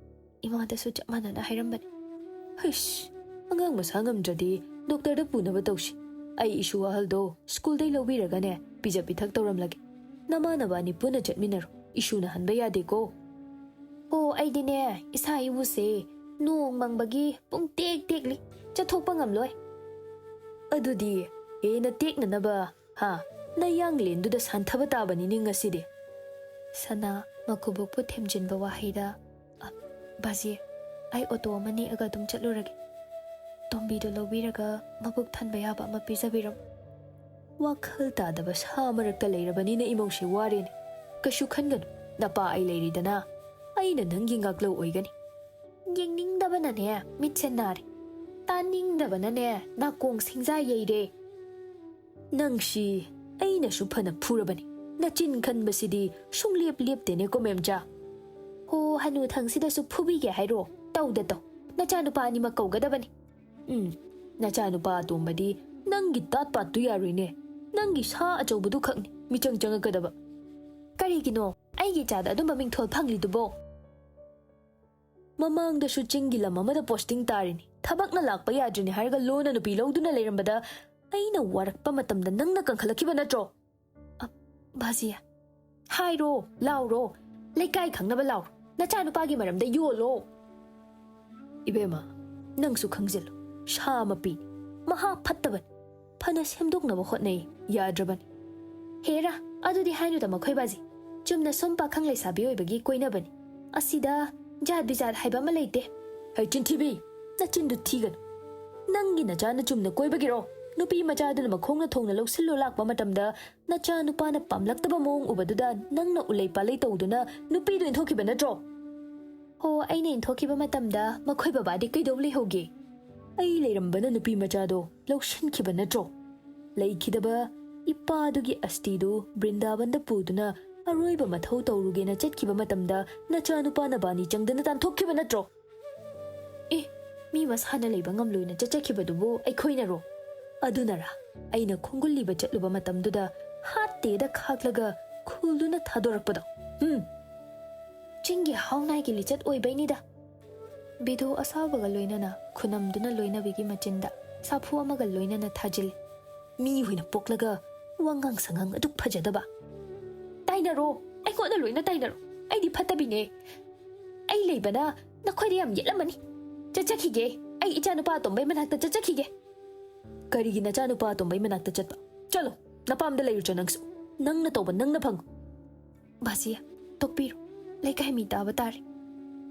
ꯏꯃꯥꯗꯁꯨ ꯆꯞ ꯃꯥꯟꯅꯅ ꯍꯥꯏꯔꯝꯕꯅꯤ꯫" "ꯍꯩꯁ, ꯑꯉꯥꯡ ꯃꯁꯥ ꯉꯝꯗ꯭ꯔꯗꯤ ꯗꯣꯛꯇꯔꯗ ꯄꯨꯅꯕ ꯇꯧꯁꯤ꯫ ꯑꯩ ꯏꯁꯨ ꯑꯍꯜꯗꯣ ꯁ꯭ꯀꯨꯜꯗꯩ ꯂꯧꯕꯤꯔꯒꯅꯦ, ꯄꯤꯖ ꯄꯤꯊꯛ ꯇꯧꯔꯝꯂꯒꯦ꯫ ꯅꯃꯥ ꯅꯕꯥꯅꯤ ꯄꯨꯟꯅ ꯆꯠꯃꯤꯟꯅꯔꯣ꯫ ꯏꯁꯨꯅ ꯍꯟꯕ ꯌꯥꯗꯦꯀꯣ꯫" "ꯑꯣ, ꯑꯩꯗꯤꯅꯦ, ꯏꯁꯥ ꯏꯎꯁꯦ ꯅꯣꯡ ꯃꯪꯕꯒꯤ ꯄꯨꯡ ꯇꯦꯛ ꯇꯦꯛꯂꯤ꯫ ꯆꯠꯊꯣꯛꯄ ꯉꯝꯂꯣꯏ꯫" "ꯑꯗꯨꯗꯤ ꯍꯦꯟꯅ ꯇꯦꯛꯅꯅꯕ, ꯍꯥ, ꯅꯌꯥꯡꯂꯦꯟꯗꯨꯗ ꯁꯥꯟꯊꯕ ꯇꯥꯕꯅꯤꯅꯦ ꯉꯁꯤꯗꯤ꯫" ꯁꯅꯥ ꯃꯀꯨꯕꯣꯛꯄꯨ ꯊꯦꯝꯖꯤꯟꯕ ꯋꯥꯍꯩꯗ, "ꯑ, ꯕꯥꯖꯤ, ꯑꯩ ꯑꯣꯇꯣ ꯑꯃ ꯅꯦꯛꯑꯒ ꯑꯗꯨꯝ ꯆꯠꯂꯨꯔꯒꯦ꯫ ꯇꯣꯝꯕꯤꯗꯣ ꯂꯧꯕꯤꯔꯒ ꯃꯕꯨꯛ ꯊꯟꯕ ꯌꯥꯕ ꯑꯃ ꯄꯤꯖꯕꯤꯔꯝꯃꯨ꯫" "ꯋꯥꯈꯜ ꯇꯥꯗꯕ ꯁꯥ ꯃꯔꯛꯇ ꯂꯩꯔꯕꯅꯤꯅ ꯏꯃꯧꯁꯤ ꯋꯥꯔꯦꯅꯦ꯫ ꯀꯩꯁꯨ ꯈꯟꯒꯅꯨ, ꯅꯄꯥ ꯑꯩ ꯂꯩꯔꯤꯗꯅ꯫ ꯑꯩꯅ ꯅꯪꯒꯤ ꯉꯥꯛꯂꯧ ꯑꯣꯏꯒꯅꯤ꯫" ꯌꯦꯡꯅꯤꯡꯗꯕꯅꯅꯦ ꯃꯤꯠꯁꯦ ꯅꯥꯔꯦ, ꯇꯥꯅꯤꯡꯗꯕꯅꯅꯦ ꯅꯥꯀꯣꯡ ꯁꯤꯡꯖꯥ ꯌꯩꯔꯦ꯫ "ꯅꯪꯁꯤ ꯑꯩꯅꯁꯨ ꯐꯅ ꯐꯨꯔꯕꯅꯤ꯫ ꯅꯆꯤꯟ ꯈꯟꯕꯁꯤꯗꯤ ꯁꯨꯡꯂꯦꯞ ꯂꯦꯞꯇꯦꯅꯦꯀꯣ, ꯃꯦꯝꯆꯥ꯫" "ꯍꯣ, ꯍꯅꯨꯊꯪꯁꯤꯗꯁꯨ ꯐꯨꯕꯤꯒꯦ ꯍꯥꯏꯔꯣ? ꯇꯧꯗ ꯇꯧ꯫ ꯅꯆꯥꯅꯨꯄꯥ ꯑꯅꯤꯃꯛ ꯀꯧꯒꯗꯕꯅꯤ꯫" "ꯎꯝ, ꯅꯆꯥꯅꯨꯄꯥ ꯑꯇꯣꯝꯕꯗꯤ ꯅꯪꯒꯤ ꯇꯥꯠ ꯄꯥꯠꯇꯨ ꯌꯥꯔꯣꯏꯅꯦ꯫ ꯅꯪꯒꯤ ꯁꯥ ꯑꯆꯧꯕꯗꯨ ꯈꯛꯅꯤ ꯃꯤꯆꯪ ꯆꯪꯉꯛꯀꯗꯕ꯫" "ꯀꯔꯤꯒꯤꯅꯣ ꯑꯩꯒꯤ ꯏꯆꯥꯗ ꯑꯗꯨꯝꯕ ꯃꯤꯡꯊꯣꯜ ꯐꯪꯂꯤꯗꯨꯕꯣ? ꯃꯃꯥꯡꯗꯁꯨ ꯆꯤꯡꯒꯤ ꯂꯝ ꯑꯃꯗ ꯄꯣꯁꯇꯤꯡ ꯇꯥꯔꯤꯅꯤ, ꯊꯕꯛꯅ ꯂꯥꯛꯄ ꯌꯥꯗ꯭ꯔꯤꯅꯤ ꯍꯥꯏꯔꯒ ꯂꯣꯟꯅ ꯅꯨꯄꯤ ꯂꯧꯗꯨꯅ ꯂꯩꯔꯝꯕꯗ ꯑꯩꯅ ꯋꯥꯔꯛꯄ ꯃꯇꯝꯗ ꯅꯪꯅ ꯀꯟꯈꯠꯂꯛꯈꯤꯕ ꯅꯠꯇ꯭ꯔꯣ?" "ꯑ, ꯕꯥꯖꯤ, ꯍꯥꯏꯔꯣ, ꯂꯥꯎꯔꯣ, ꯂꯩꯀꯥꯏ ꯈꯪꯅꯕ ꯂꯥꯎꯔꯣ, ꯅꯆꯥꯅꯨꯄꯥꯒꯤ ꯃꯔꯝꯗ ꯌꯣꯜꯂꯣ꯫" "ꯏꯕꯦꯝꯃ, ꯅꯪꯁꯨ ꯈꯪꯖꯤꯜꯂꯨ, ꯁꯥ ꯃꯄꯤꯅꯤ, ꯃꯍꯥ ꯐꯠꯇꯕꯅꯤ꯫ ꯐꯅ ꯁꯦꯝꯗꯣꯛꯅꯕ ꯍꯣꯠꯅꯩ, ꯌꯥꯗ꯭ꯔꯕꯅꯤ꯫ ꯍꯦꯔꯥ, ꯑꯗꯨꯗꯤ ꯍꯥꯏꯅꯨꯗ ꯃꯈꯣꯏ ꯕꯥꯖꯤ꯫ ꯆꯨꯝꯅ ꯁꯨꯝ ꯄꯥꯈꯪ ꯂꯩꯁꯥꯕꯤ ꯑꯣꯏꯕꯒꯤ ꯀꯣꯏꯅꯕꯅꯤ꯫ ꯑꯁꯤꯗ ꯖꯥꯠ ꯕꯤꯖꯥꯠ ꯍꯥꯏꯕ ꯑꯃ ꯂꯩꯇꯦ꯫ ꯍꯩ ꯆꯤꯟꯊꯤꯕꯤ, ꯅꯆꯤꯟꯗꯨ ꯊꯤꯒꯅꯨ꯫ ꯅꯪꯒꯤ ꯅꯆꯥꯅ ꯆꯨꯝꯅ ꯀꯣꯏꯕꯒꯤꯔꯣ? ꯅꯨꯄꯤ ꯃꯆꯥꯗꯨꯅ ꯃꯈꯣꯡꯅ ꯊꯣꯡꯅ ꯂꯧꯁꯤꯜꯂꯨ ꯂꯥꯛꯄ ꯃꯇꯝꯗ ꯅꯆꯥ ꯅꯨꯄꯥꯅ ꯄꯥꯝꯂꯛꯇꯕ ꯃꯑꯣꯡ ꯎꯕꯗꯨꯗ ꯅꯪꯅ ꯎꯂꯩ ꯄꯥꯂꯩ ꯇꯧꯗꯨꯅ ꯅꯨꯄꯤꯗꯨ ꯏꯟꯊꯣꯛꯈꯤꯕ ꯅꯠꯇ꯭ꯔꯣ? ꯍꯣ, ꯑꯩꯅ ꯏꯟꯊꯣꯛꯈꯤꯕ ꯃꯇꯝꯗ ꯃꯈꯣꯏ ꯕꯕꯥꯗꯤ ꯀꯩꯗꯧ ꯂꯩꯍꯧꯒꯦ? ꯑꯩ ꯂꯩꯔꯝꯕꯅ ꯅꯨꯄꯤ ꯃꯆꯥꯗꯣ ꯂꯧꯁꯤꯟꯈꯤꯕ ꯅꯠꯇ꯭ꯔꯣ? ꯂꯩꯈꯤꯗꯕ ꯏꯄꯥꯗꯨꯒꯤ ꯑꯁꯇꯤꯗꯨ ꯕ꯭ꯔꯤꯟꯗꯥꯕꯟꯗ ꯄꯨꯗꯨꯅ ꯑꯔꯣꯏꯕ ꯃꯊꯧ ꯇꯧꯔꯨꯒꯦꯅ ꯆꯠꯈꯤꯕ ꯃꯇꯝꯗ ꯅꯆꯥꯅꯨꯄꯥ ꯅꯕꯥꯅꯤ ꯆꯪꯗꯅ ꯇꯥꯟꯊꯣꯛꯈꯤꯕ ꯅꯠꯇ꯭ꯔꯣ? ꯑꯦ, ꯃꯤ ꯃꯁꯥꯅ ꯂꯩꯕ ꯉꯝꯂꯣꯏꯅ ꯆꯠꯆꯈꯤꯕꯗꯨꯕꯨ ꯑꯩꯈꯣꯏꯅꯔꯣ? ꯑꯗꯨꯅꯔꯥ ꯑꯩꯅ ꯈꯣꯡꯒꯨꯜ ꯂꯤꯕ ꯆꯠꯂꯨꯕ ꯃꯇꯝꯗꯨꯗ ꯍꯥꯠꯇꯦꯗ ꯈꯥꯛꯂꯒ ꯈꯨꯜꯗꯨꯅ ꯊꯥꯗꯣꯔꯛꯄꯗꯣ? ꯎꯝ, ꯆꯤꯡꯒꯤ ꯍꯥꯎꯅꯥꯏꯒꯤ ꯂꯤꯆꯠ ꯑꯣꯏꯕꯩꯅꯤꯗ꯫ ꯕꯤꯗꯨ ꯑꯁꯥꯎꯕꯒ ꯂꯣꯏꯅꯅ ꯈꯨꯅꯝꯗꯨꯅ ꯂꯣꯏꯅꯕꯤꯒꯤ ꯃꯆꯤꯟꯗ ꯁꯥꯐꯨ ꯑꯃꯒ ꯂꯣꯏꯅꯅ ꯊꯥꯖꯤꯜꯂꯤ꯫ ꯃꯤ ꯑꯣꯏꯅ ꯄꯣꯛꯂꯒ ꯋꯥꯉꯥꯡ ꯁꯉꯥꯡ ꯑꯗꯨꯛ ꯐꯖꯗꯕ꯫ ꯇꯥꯏꯅꯔꯣ, ꯑꯩꯉꯣꯟꯗ ꯂꯣꯏꯅ ꯇꯥꯏꯅꯔꯣ꯫ ꯑꯩꯗꯤ ꯐꯠꯇꯕꯤꯅꯦ꯫ ꯑꯩ ꯂꯩꯕꯅ ꯅꯈꯣꯏꯗ ꯌꯥꯝ ꯌꯦꯠꯂꯝꯃꯅꯤ꯫ ꯆꯠꯆꯈꯤꯒꯦ꯫ ꯑꯩ ꯏꯆꯥꯅꯨꯄꯥ ꯑꯇꯣꯝꯕꯩ ꯃꯅꯥꯛꯇ ꯆꯠꯆꯈꯤꯒꯦ꯫ ꯀꯔꯤꯒꯤ ꯅꯆꯥꯅꯨꯄꯥ ꯑꯇꯣꯝꯕꯩ ꯃꯅꯥꯛꯇ ꯆꯠꯄ? ꯆꯠꯂꯣ, ꯅꯄꯥꯝꯗ ꯂꯩꯔꯨꯆꯣ ꯅꯪꯁꯨ꯫ ꯅꯪꯅ ꯇꯧꯕ ꯅꯪꯅ ꯐꯪꯉꯨ꯫ ꯕꯥꯖꯤ, ꯇꯣꯛꯄꯤꯔꯣ꯫ ꯂꯩꯀꯥꯏ ꯃꯤ ꯇꯥꯕ ꯇꯥꯔꯦ꯫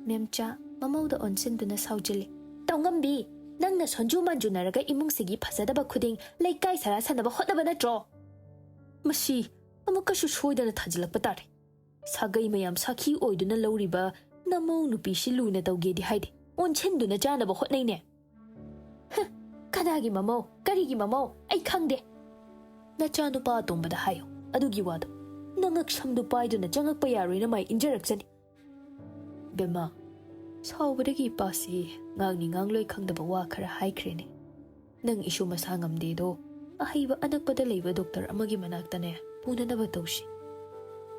ꯃꯦꯝꯆꯥ ꯃꯃꯧꯗ ꯑꯣꯟꯁꯤꯟꯗꯨꯅ ꯁꯥꯎꯖꯤꯜꯂꯤ꯫ ꯇꯧꯉꯝꯕꯤ, ꯅꯪꯅ ꯁꯣꯟꯖꯨ ꯃꯥꯟꯖꯨꯅꯔꯒ ꯏꯃꯨꯡꯁꯤꯒꯤ ꯐꯖꯗꯕ ꯈꯨꯗꯤꯡ ꯂꯩꯀꯥꯏ ꯁꯔꯥ ꯁꯥꯟꯅꯕ ꯍꯣꯠꯅꯕ ꯅꯠꯇ꯭ꯔꯣ? ꯃꯁꯤ ꯑꯃꯨꯛꯀꯁꯨ ꯁꯣꯏꯗꯅ ꯊꯥꯖꯤꯜꯂꯛꯄ ꯇꯥꯔꯦ꯫ ꯁꯥꯒꯩ ꯃꯌꯥꯝ ꯁꯥꯈꯤ ꯑꯣꯏꯗꯨꯅ ꯂꯧꯔꯤꯕ ꯅꯃꯧ ꯅꯨꯄꯤꯁꯤ ꯂꯨꯅ ꯇꯧꯒꯦꯗꯤ ꯍꯥꯏꯗꯦ, ꯑꯣꯟꯁꯤꯟꯗꯨꯅ ꯆꯥꯅꯕ ꯍꯣꯠꯅꯩꯅꯦ꯫ ꯍ, ꯀꯅꯥꯒꯤ ꯃꯃꯧ? ꯀꯔꯤꯒꯤ ꯃꯃꯧ? ꯑꯩ ꯈꯪꯗꯦ꯫ ꯅꯆꯥꯅꯨꯄꯥ ꯑꯇꯣꯝꯕꯗ ꯍꯥꯏꯌꯨ ꯑꯗꯨꯒꯤ ꯋꯥꯗꯣ꯫ ꯅꯉꯛ ꯁꯝꯗꯨ ꯄꯥꯏꯗꯨꯅ ꯆꯪꯉꯛꯄ ꯌꯥꯔꯣꯏꯅ ꯃꯥꯏ ꯏꯟꯖꯔꯛꯆꯅꯤ꯫ ꯕꯦꯝꯃ, ꯁꯥꯎꯕꯗꯒꯤ ꯏꯄꯥꯁꯤ ꯉꯥꯡꯅꯤ ꯉꯥꯡꯂꯣꯏ ꯈꯪꯗꯕ ꯋꯥ ꯈꯔ ꯍꯥꯏꯈ꯭ꯔꯦꯅꯦ꯫ ꯅꯪ ꯏꯁꯨ ꯃꯁꯥ ꯉꯝꯗꯦꯗꯣ, ꯑꯍꯩꯕ ꯑꯅꯛꯄꯗ ꯂꯩꯕ ꯗꯣꯛꯇꯔ ꯑꯃꯒꯤ ꯃꯅꯥꯛꯇꯅꯦ ꯄꯨꯅꯅꯕ ꯇꯧꯁꯤ꯫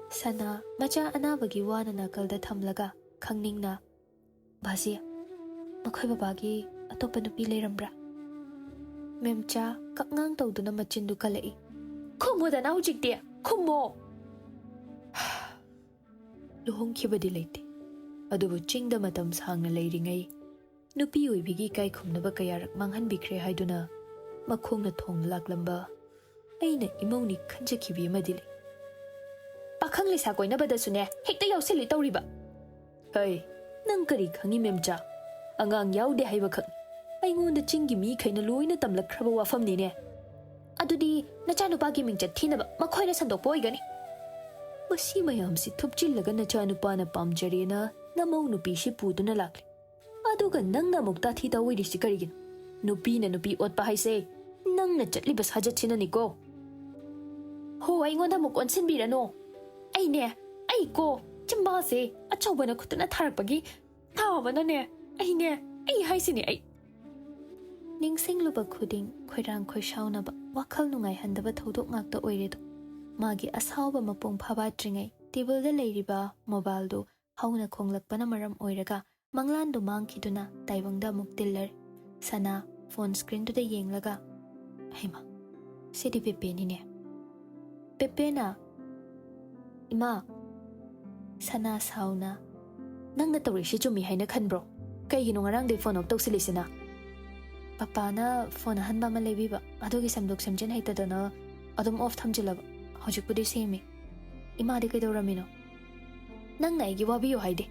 ꯁꯅꯥ ꯃꯆꯥ ꯑꯅꯥꯕꯒꯤ ꯋꯥꯅ ꯅꯥꯀꯜꯗ ꯊꯝꯂꯒ ꯈꯪꯅꯤꯡꯅ, "ꯕꯥꯖꯤ, ꯃꯈꯣꯏ ꯕꯕꯥꯒꯤ ꯑꯇꯣꯞꯄ ꯅꯨꯄꯤ ꯂꯩꯔꯝꯕ꯭ꯔꯥ?" ꯃꯦꯝꯆꯥ ꯀꯛꯉꯥꯡ ꯇꯧꯗꯨꯅ ꯃꯆꯤꯟꯗꯨ ꯀꯜꯂꯛꯏ꯫ "ꯈꯨꯝꯃꯣꯗꯅ ꯍꯧꯖꯤꯛꯇꯤ, ꯈꯨꯝꯃꯣ!" ꯂꯨꯍꯣꯡꯈꯤꯕꯗꯤ ꯂꯩꯇꯦ, ꯑꯗꯨꯕꯨ ꯆꯤꯡꯗ ꯃꯇꯝ ꯁꯥꯡꯅ ꯂꯩꯔꯤꯉꯩ ꯅꯨꯄꯤ ꯑꯣꯏꯕꯤꯒꯤ ꯏꯀꯥꯏ ꯈꯨꯝꯅꯕ ꯀꯌꯥꯔꯛ ꯃꯥꯡꯍꯟꯕꯤꯈ꯭ꯔꯦ ꯍꯥꯏꯗꯨꯅ ꯃꯈꯣꯡꯅ ꯊꯣꯡ ꯂꯥꯛꯂꯝꯕ ꯑꯩꯅ ꯏꯃꯧꯅꯤ ꯈꯟꯖꯈꯤꯕꯤ ꯑꯃꯗꯤ ꯂꯩ꯫ "ꯄꯥꯈꯪ ꯂꯩꯁꯥ ꯀꯣꯏꯅꯕꯗꯁꯨꯅꯦ, ꯍꯦꯛꯇ ꯌꯥꯎꯁꯤꯜꯂꯤ ꯇꯧꯔꯤꯕ꯫ ꯍꯩ, ꯅꯪ ꯀꯔꯤ ꯈꯪꯉꯤ, ꯃꯦꯝꯆꯥ? ꯑꯉꯥꯡ ꯌꯥꯎꯗꯦ ꯍꯥꯏꯕꯈꯛ ꯑꯩꯉꯣꯟꯗ ꯆꯤꯡꯒꯤ ꯃꯤꯈꯩꯅ ꯂꯣꯏꯅ ꯇꯝꯂꯛꯈ꯭ꯔꯕ ꯋꯥꯐꯝꯅꯤꯅꯦ꯫ ꯑꯗꯨꯗꯤ ꯅꯆꯥꯅꯨꯄꯥꯒꯤ ꯃꯤꯡꯆꯠ ꯊꯤꯅꯕ ꯃꯈꯣꯏꯅ ꯁꯟꯗꯣꯛꯄ ꯑꯣꯏꯒꯅꯤ"꯫ "ꯃꯁꯤ ꯃꯌꯥꯝꯁꯤ ꯊꯨꯞꯆꯤꯜꯂꯒ ꯅꯆꯥꯅꯨꯄꯥꯅ ꯄꯥꯝꯖꯔꯦꯅ ꯅꯃꯧ ꯅꯨꯄꯤꯁꯤ ꯄꯨꯗꯨꯅ ꯂꯥꯛꯂꯤ꯫ ꯑꯗꯨꯒ ꯅꯪꯅ ꯑꯃꯨꯛ ꯇꯥꯊꯤ ꯇꯥꯑꯣꯏꯔꯤꯁꯤ ꯀꯔꯤꯒꯤꯅꯣ? ꯅꯨꯄꯤꯅ ꯅꯨꯄꯤ ꯑꯣꯠꯄ ꯍꯥꯏꯁꯦ ꯅꯪꯅ ꯆꯠꯂꯤꯕ ꯁꯥꯖꯠꯁꯤꯅꯅꯤꯀꯣ"꯫ "ꯍꯣ, ꯑꯩꯉꯣꯟꯗ ꯑꯃꯨꯛ ꯑꯣꯟꯁꯤꯟꯕꯤꯔꯅꯨ꯫ ꯑꯩꯅꯦ, ꯑꯩ ꯀꯣ, ꯆꯤꯝꯕꯥꯜꯁꯦ ꯑꯆꯧꯕꯅ ꯈꯨꯠꯇꯨꯅ ꯊꯥꯔꯛꯄꯒꯤ ꯊꯥꯕꯅꯅꯦ, ꯑꯩꯅꯦ, ꯑꯩ ꯍꯥꯏꯁꯤꯅꯦ ꯑꯩ"꯫ ꯅꯤꯡꯁꯤꯡꯂꯨꯕ ꯈꯨꯗꯤꯡ ꯈꯣꯏꯔꯥꯡ ꯈꯣꯏꯁꯥꯎꯅꯕ, ꯋꯥꯈꯜ ꯅꯨꯡꯉꯥꯏꯍꯟꯗꯕ ꯊꯧꯗꯣꯛ ꯉꯥꯛꯇ ꯑꯣꯏꯔꯦꯗꯣ꯫ ꯃꯥꯒꯤ ꯑꯁꯥꯎꯕ ꯃꯄꯨꯡ ꯐꯥꯕꯥꯠꯇ꯭ꯔꯤꯉꯩ ꯇꯦꯕꯜꯗ ꯂꯩꯔꯤꯕ ꯃꯣꯕꯥꯏꯜꯗꯨ ꯍꯧꯅ ꯈꯣꯡꯂꯛꯄꯅ ꯃꯔꯝ ꯑꯣꯏꯔꯒ ꯃꯪꯂꯥꯟꯗꯨ ꯃꯥꯡꯈꯤꯗꯨꯅ ꯇꯥꯏꯕꯪꯗ ꯑꯃꯨꯛ ꯇꯤꯜꯂꯔꯦ꯫ ꯁꯅꯥ ꯐꯣꯟ ꯁ꯭ꯀ꯭ꯔꯤꯟꯗꯨꯗ ꯌꯦꯡꯂꯒ, "ꯍꯩꯃꯥ, ꯁꯤꯗꯤ ꯄꯦꯄꯦꯅꯤꯅꯦ"꯫ ꯄꯦꯄꯦꯅ, "ꯏꯃꯥ"꯫ ꯁꯅꯥ ꯁꯥꯎꯅ, "ꯅꯪꯅ ꯇꯧꯔꯤꯁꯤ ꯆꯨꯝꯃꯤ ꯍꯥꯏꯅ ꯈꯟꯕ꯭ꯔꯣ? ꯀꯩꯒꯤꯅꯣ ꯉꯔꯥꯡꯗꯩ ꯐꯣꯟ ꯑꯣꯐ ꯇꯧꯁꯤꯜꯂꯤꯁꯤꯅ?" "ꯄꯄꯥꯅ ꯐꯣꯟ ꯑꯍꯟꯕ ꯑꯃ ꯂꯩꯕꯤꯕ, ꯑꯗꯨꯒꯤ ꯁꯦꯝꯗꯣꯛ ꯁꯦꯝꯖꯤꯟ ꯍꯩꯇꯗꯅ ꯑꯗꯨꯝ ꯑꯣꯐ ꯊꯝꯖꯤꯜꯂꯕ꯫ ꯍꯧꯖꯤꯛꯄꯨꯗꯤ ꯁꯦꯝꯃꯤ꯫ ꯏꯃꯥꯗꯤ ꯀꯩꯗꯧꯔꯝꯃꯤꯅꯣ?" "ꯅꯪꯅ ꯑꯩꯒꯤ ꯋꯥꯕꯤꯌꯨ ꯍꯥꯏꯗꯦ"꯫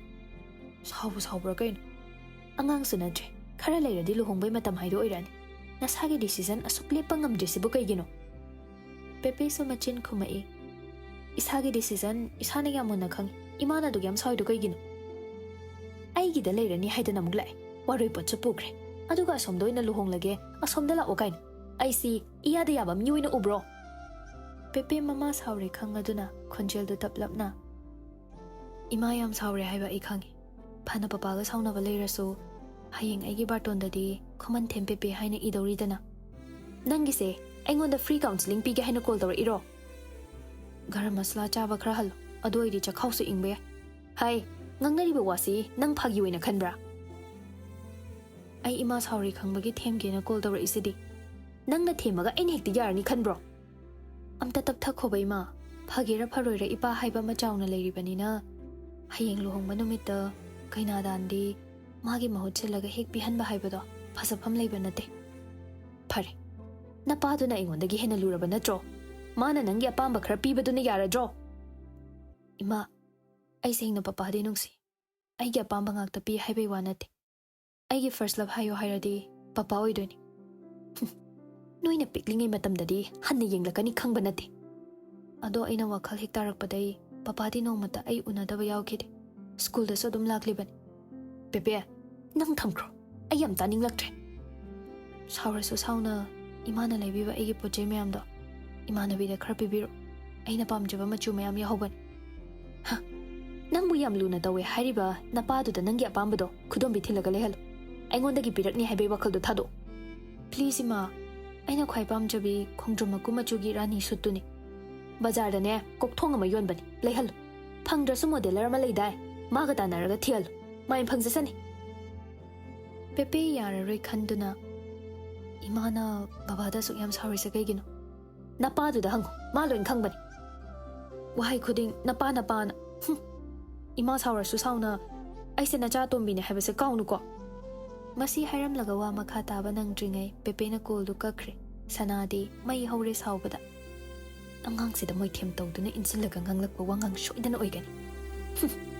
ꯁꯥꯎꯕꯨ ꯁꯥꯎꯕ꯭ꯔꯥ ꯀꯩꯅꯣ? "ꯑꯉꯥꯡꯁꯨ ꯅꯠꯇ꯭ꯔꯦ, ꯈꯔ ꯂꯩꯔꯗꯤ ꯂꯨꯍꯣꯡꯕꯩ ꯃꯇꯝ ꯍꯥꯏꯗꯣ ꯑꯣꯏꯔꯛꯑꯅꯤ꯫ ꯅꯁꯥꯒꯤ ꯗꯤꯁꯤꯖꯟ ꯑꯁꯨꯛ ꯂꯦꯞꯄ ꯉꯝꯗ꯭ꯔꯤꯁꯤꯕꯨ ꯀꯩꯒꯤꯅꯣ?" ꯄꯦꯄꯦꯁꯨ ꯃꯆꯤꯟ ꯈꯨꯝꯃꯛꯏ, "ꯏꯁꯥꯒꯤ ꯗꯤꯁꯤꯖꯟ ꯏꯁꯥꯅ ꯌꯥꯝ ꯃꯨꯟꯅ ꯈꯪꯉꯤ꯫ ꯏꯃꯥꯅ ꯑꯗꯨꯛ ꯌꯥꯝ ꯁꯥꯎꯔꯤꯗꯣ ꯀꯩꯒꯤꯅꯣ?" "ꯑꯩꯒꯤꯗ ꯂꯩꯔꯅꯤ ꯍꯥꯏꯗꯅ ꯑꯃꯨꯛ ꯂꯥꯛꯑꯦ꯫ ꯋꯥꯔꯣꯏ ꯄꯣꯠꯁꯨ ꯄꯨꯈ꯭ꯔꯦ꯫ ꯑꯗꯨꯒ ꯑꯁꯣꯝꯗ ꯑꯣꯏꯅ ꯂꯨꯍꯣꯡꯂꯒꯦ, ꯑꯁꯣꯝꯗ ꯂꯥꯛꯑꯣ ꯀꯥꯏꯅ꯫ ꯑꯩꯁꯤ ꯏꯌꯥꯗ ꯌꯥꯕ ꯃꯤ ꯑꯣꯏꯅ ꯎꯕ꯭ꯔꯣ?" ꯄꯦꯄꯦ ꯃꯃꯥ ꯁꯥꯎꯔꯦ ꯈꯪꯉꯗꯨꯅ ꯈꯣꯟꯖꯦꯜꯗꯨ ꯇꯞꯂꯞꯅ, "ꯏꯃꯥ ꯌꯥꯝ ꯁꯥꯎꯔꯦ ꯍꯥꯏꯕ ꯑꯩ ꯈꯪꯉꯤ꯫ ꯐꯅ ꯄꯄꯥꯒ ꯁꯥꯎꯅꯕ ꯂꯩꯔꯁꯨ ꯍꯌꯦꯡ ꯑꯩꯒꯤ ꯕꯥꯔꯇꯣꯟꯗꯗꯤ ꯈꯨꯃꯟꯊꯦꯝ ꯄꯦꯄꯦ ꯍꯥꯏꯅ ꯏꯗꯧꯔꯤꯗꯅ꯫ ꯅꯪꯒꯤꯁꯦ ꯑꯩꯉꯣꯟꯗ ꯐ꯭ꯔꯤ ꯀꯥꯎꯟꯁꯤꯂꯤꯡ ꯄꯤꯒꯦ ꯍꯥꯏꯅ ꯀꯣꯜ ꯇꯧꯔꯛꯏꯔꯣ? ꯒꯔꯝ ꯃꯁꯂꯥ ꯆꯥꯕ ꯈꯔ ꯍꯜꯂꯣ, ꯑꯗꯨ ꯑꯣꯏꯔꯗꯤ ꯆꯈꯥꯎꯁꯨ ꯏꯪꯕ ꯌꯥꯏ꯫ ꯍꯥꯏ, ꯉꯥꯡꯅꯔꯤꯕ ꯋꯥꯁꯤ ꯅꯪ ꯐꯥꯒꯤ ꯑꯣꯏꯅ ꯈꯟꯕ꯭ꯔꯥ? ꯑꯩ ꯏꯃꯥ ꯁꯥꯎꯔꯦ ꯈꯪꯕꯒꯤ ꯊꯦꯝꯒꯦꯅ ꯀꯣꯜ ꯇꯧꯔꯛꯏꯁꯤꯗꯤ꯫ ꯅꯪꯅ ꯊꯦꯝꯃꯒ ꯑꯩꯅ ꯍꯦꯛꯇ ꯌꯥꯔꯅꯤ ꯈꯟꯕ꯭ꯔꯣ? ꯑꯝꯇ ꯇꯞꯊꯈꯣꯕ ꯏꯃꯥ, ꯐꯒꯦꯔꯥ ꯐꯔꯣꯏꯔꯥ ꯏꯄꯥ ꯍꯥꯏꯕ ꯑꯃ ꯆꯥꯎꯅ ꯂꯩꯔꯤꯕꯅꯤꯅ, ꯍꯌꯦꯡ ꯂꯨꯍꯣꯡꯕ ꯅꯨꯃꯤꯠꯇ ꯀꯩꯅꯥꯗꯥꯟꯗꯤ ꯃꯥꯒꯤ ꯃꯍꯨꯠ ꯁꯤꯜꯂꯒ ꯍꯦꯛ ꯄꯤꯍꯟꯕ ꯍꯥꯏꯕꯗꯣ ꯐꯖꯐꯝ ꯂꯩꯕ ꯅꯠꯇꯦ꯫ ꯐꯔꯦ, ꯅꯄꯥꯗꯨꯅ ꯑꯩꯉꯣꯟꯗꯒꯤ ꯍꯦꯟꯅ ꯂꯨꯔꯕ ꯅꯠꯇ꯭ꯔꯣ? ꯃꯥꯅ ꯅꯪꯒꯤ ꯑꯄꯥꯝꯕ ꯈꯔ ꯄꯤꯕꯗꯨꯅ ꯌꯥꯔꯗ꯭ꯔꯣ? ꯏꯃꯥ, ꯑꯩ ꯁꯦꯡꯅ ꯄꯄꯥꯗꯤ ꯅꯨꯡꯁꯤ꯫ ꯑꯩꯒꯤ ꯑꯄꯥꯝꯕ ꯉꯥꯛꯇ ꯄꯤ ꯍꯥꯏꯕꯩ ꯋꯥ ꯅꯠꯇꯦ꯫ ꯑꯩꯒꯤ first love ꯍꯥꯏꯌꯣ ꯍꯥꯏꯔꯗꯤ ꯄꯄꯥ ꯑꯣꯏꯗꯣꯏꯅꯤ꯫ ꯍꯨꯝ, ꯅꯣꯏꯅ ꯄꯤꯛꯂꯤꯉꯩ ꯃꯇꯝꯗꯗꯤ ꯍꯟꯅ ꯌꯦꯡꯂꯛꯀꯅꯤ ꯈꯪꯕ ꯅꯠꯇꯦ꯫ ꯑꯗꯣ ꯑꯩꯅ ꯋꯥꯈꯜ ꯍꯦꯛ ꯇꯥꯔꯛꯄꯗꯩ ꯄꯄꯥꯗꯤ ꯅꯣꯡꯃꯇ ꯑꯩ ꯎꯅꯗꯕ ꯌꯥꯎꯈꯤꯗꯦ꯫ ꯁ꯭ꯀꯨꯜꯗꯁꯨ ꯑꯗꯨꯝ ꯂꯥꯛꯂꯤꯕꯅꯤ꯫ ꯄꯦꯄꯦ, ꯅꯪ ꯊꯝꯈ꯭ꯔꯣ꯫ ꯑꯩ ꯌꯥꯝ ꯇꯥꯅꯤꯡꯂꯛꯇ꯭ꯔꯦ꯫ ꯁꯥꯎꯔꯁꯨ ꯁꯥꯎꯅ ꯏꯃꯥꯅ ꯂꯩꯕꯤꯕ ꯑꯩꯒꯤ ꯄꯣꯠ ꯆꯩ ꯃꯌꯥꯝꯗꯣ ꯏꯃꯥꯟꯅꯕꯤꯗ ꯈꯔ ꯄꯤꯕꯤꯔꯣ꯫ ꯑꯩꯅ ꯄꯥꯝꯖꯕ ꯃꯆꯨ ꯃꯌꯥꯝ ꯌꯥꯎꯍꯧꯕꯅꯤ꯫ ꯍ, ꯅꯪꯕꯨ ꯌꯥꯝ ꯂꯨꯅ ꯇꯧꯋꯦ ꯍꯥꯏꯔꯤꯕ ꯅꯄꯥꯗꯨꯗ ꯅꯪꯒꯤ ꯑꯄꯥꯝꯕꯗꯣ ꯈꯨꯗꯣꯝꯕꯤ ꯊꯤꯜꯂꯒ ꯂꯩꯍꯜꯂꯨ꯫ ꯑꯩꯉꯣꯟꯗꯒꯤ ꯄꯤꯔꯛꯅꯤ ꯍꯥꯏꯕꯒꯤ ꯋꯥꯈꯜꯗꯣ ꯊꯥꯗꯣꯛꯎ꯫ Please ꯏꯃꯥ, ꯑꯩꯅ ꯈ꯭ꯋꯥꯏ ꯄꯥꯝꯖꯕꯤ ꯈꯣꯡꯗ꯭ꯔꯨꯝ ꯃꯀꯨ ꯃꯆꯨꯒꯤ ꯔꯥꯅꯤ ꯁꯨꯠꯇꯨꯅꯤ꯫ ꯕꯖꯥꯔꯗꯅꯦ ꯀꯣꯛꯊꯣꯡ ꯑꯃ ꯌꯣꯟꯕꯅꯤ, ꯂꯩꯍꯜꯂꯨ꯫ ꯐꯪꯗ꯭ꯔꯁꯨ modeller ꯑꯃ ꯂꯩꯗꯥꯏ, ꯃꯥꯒ ꯇꯥꯟꯅꯔꯒ ꯊꯤꯍꯜꯂꯨ꯫ ꯃꯥꯏꯅ ꯐꯪꯖꯁꯅꯤ꯫ ꯄꯦꯄꯦ ꯌꯥꯔꯔꯣꯏ ꯈꯟꯗꯨꯅ ꯏꯃꯥꯅ ꯕꯕꯥꯗ ꯑꯁꯨꯛ ꯌꯥꯝ ꯁꯥꯎꯔꯤꯁꯦ ꯀꯩꯒꯤꯅꯣ? ꯅꯄꯥꯗꯨꯗ ꯍꯪꯉꯨ, ꯃꯥ ꯂꯣꯏꯅ ꯈꯪꯕꯅꯤ꯫ ꯋꯥꯍꯩ ꯈꯨꯗꯤꯡ "ꯅꯄꯥ, ꯅꯄꯥꯅ"꯫ ꯍꯨꯝ꯫ ꯏꯃꯥ ꯁꯥꯎꯔꯁꯨ ꯁꯥꯎꯅ ꯑꯩꯁꯦ ꯅꯆꯥ ꯑꯇꯣꯝꯕꯤꯅꯦ ꯍꯥꯏꯕꯁꯦ ꯀꯥꯎꯅꯨꯀꯣ꯫ ꯃꯁꯤ ꯍꯥꯏꯔꯝꯂꯒ ꯋꯥ ꯃꯈꯥ ꯇꯥꯕ ꯅꯪꯗ꯭ꯔꯤꯉꯩ ꯄꯦꯄꯦꯅ callꯗꯨ ꯀꯛꯈ꯭ꯔꯦ꯫ ꯁꯅꯥꯗꯤ ꯃꯩ ꯍꯧꯔꯦ ꯁꯥꯎꯕꯗ꯫ ꯑꯉꯥꯡꯁꯤꯗ ꯃꯣꯏꯊꯦꯝ ꯇꯧꯗꯨꯅ ꯏꯟꯁꯤꯜꯂꯒ ꯉꯥꯡꯂꯛꯄ ꯋꯥꯉꯥꯡ ꯁꯣꯏꯗꯅ ꯑꯣꯏꯒꯅꯤ꯫ ꯍꯨꯝ꯫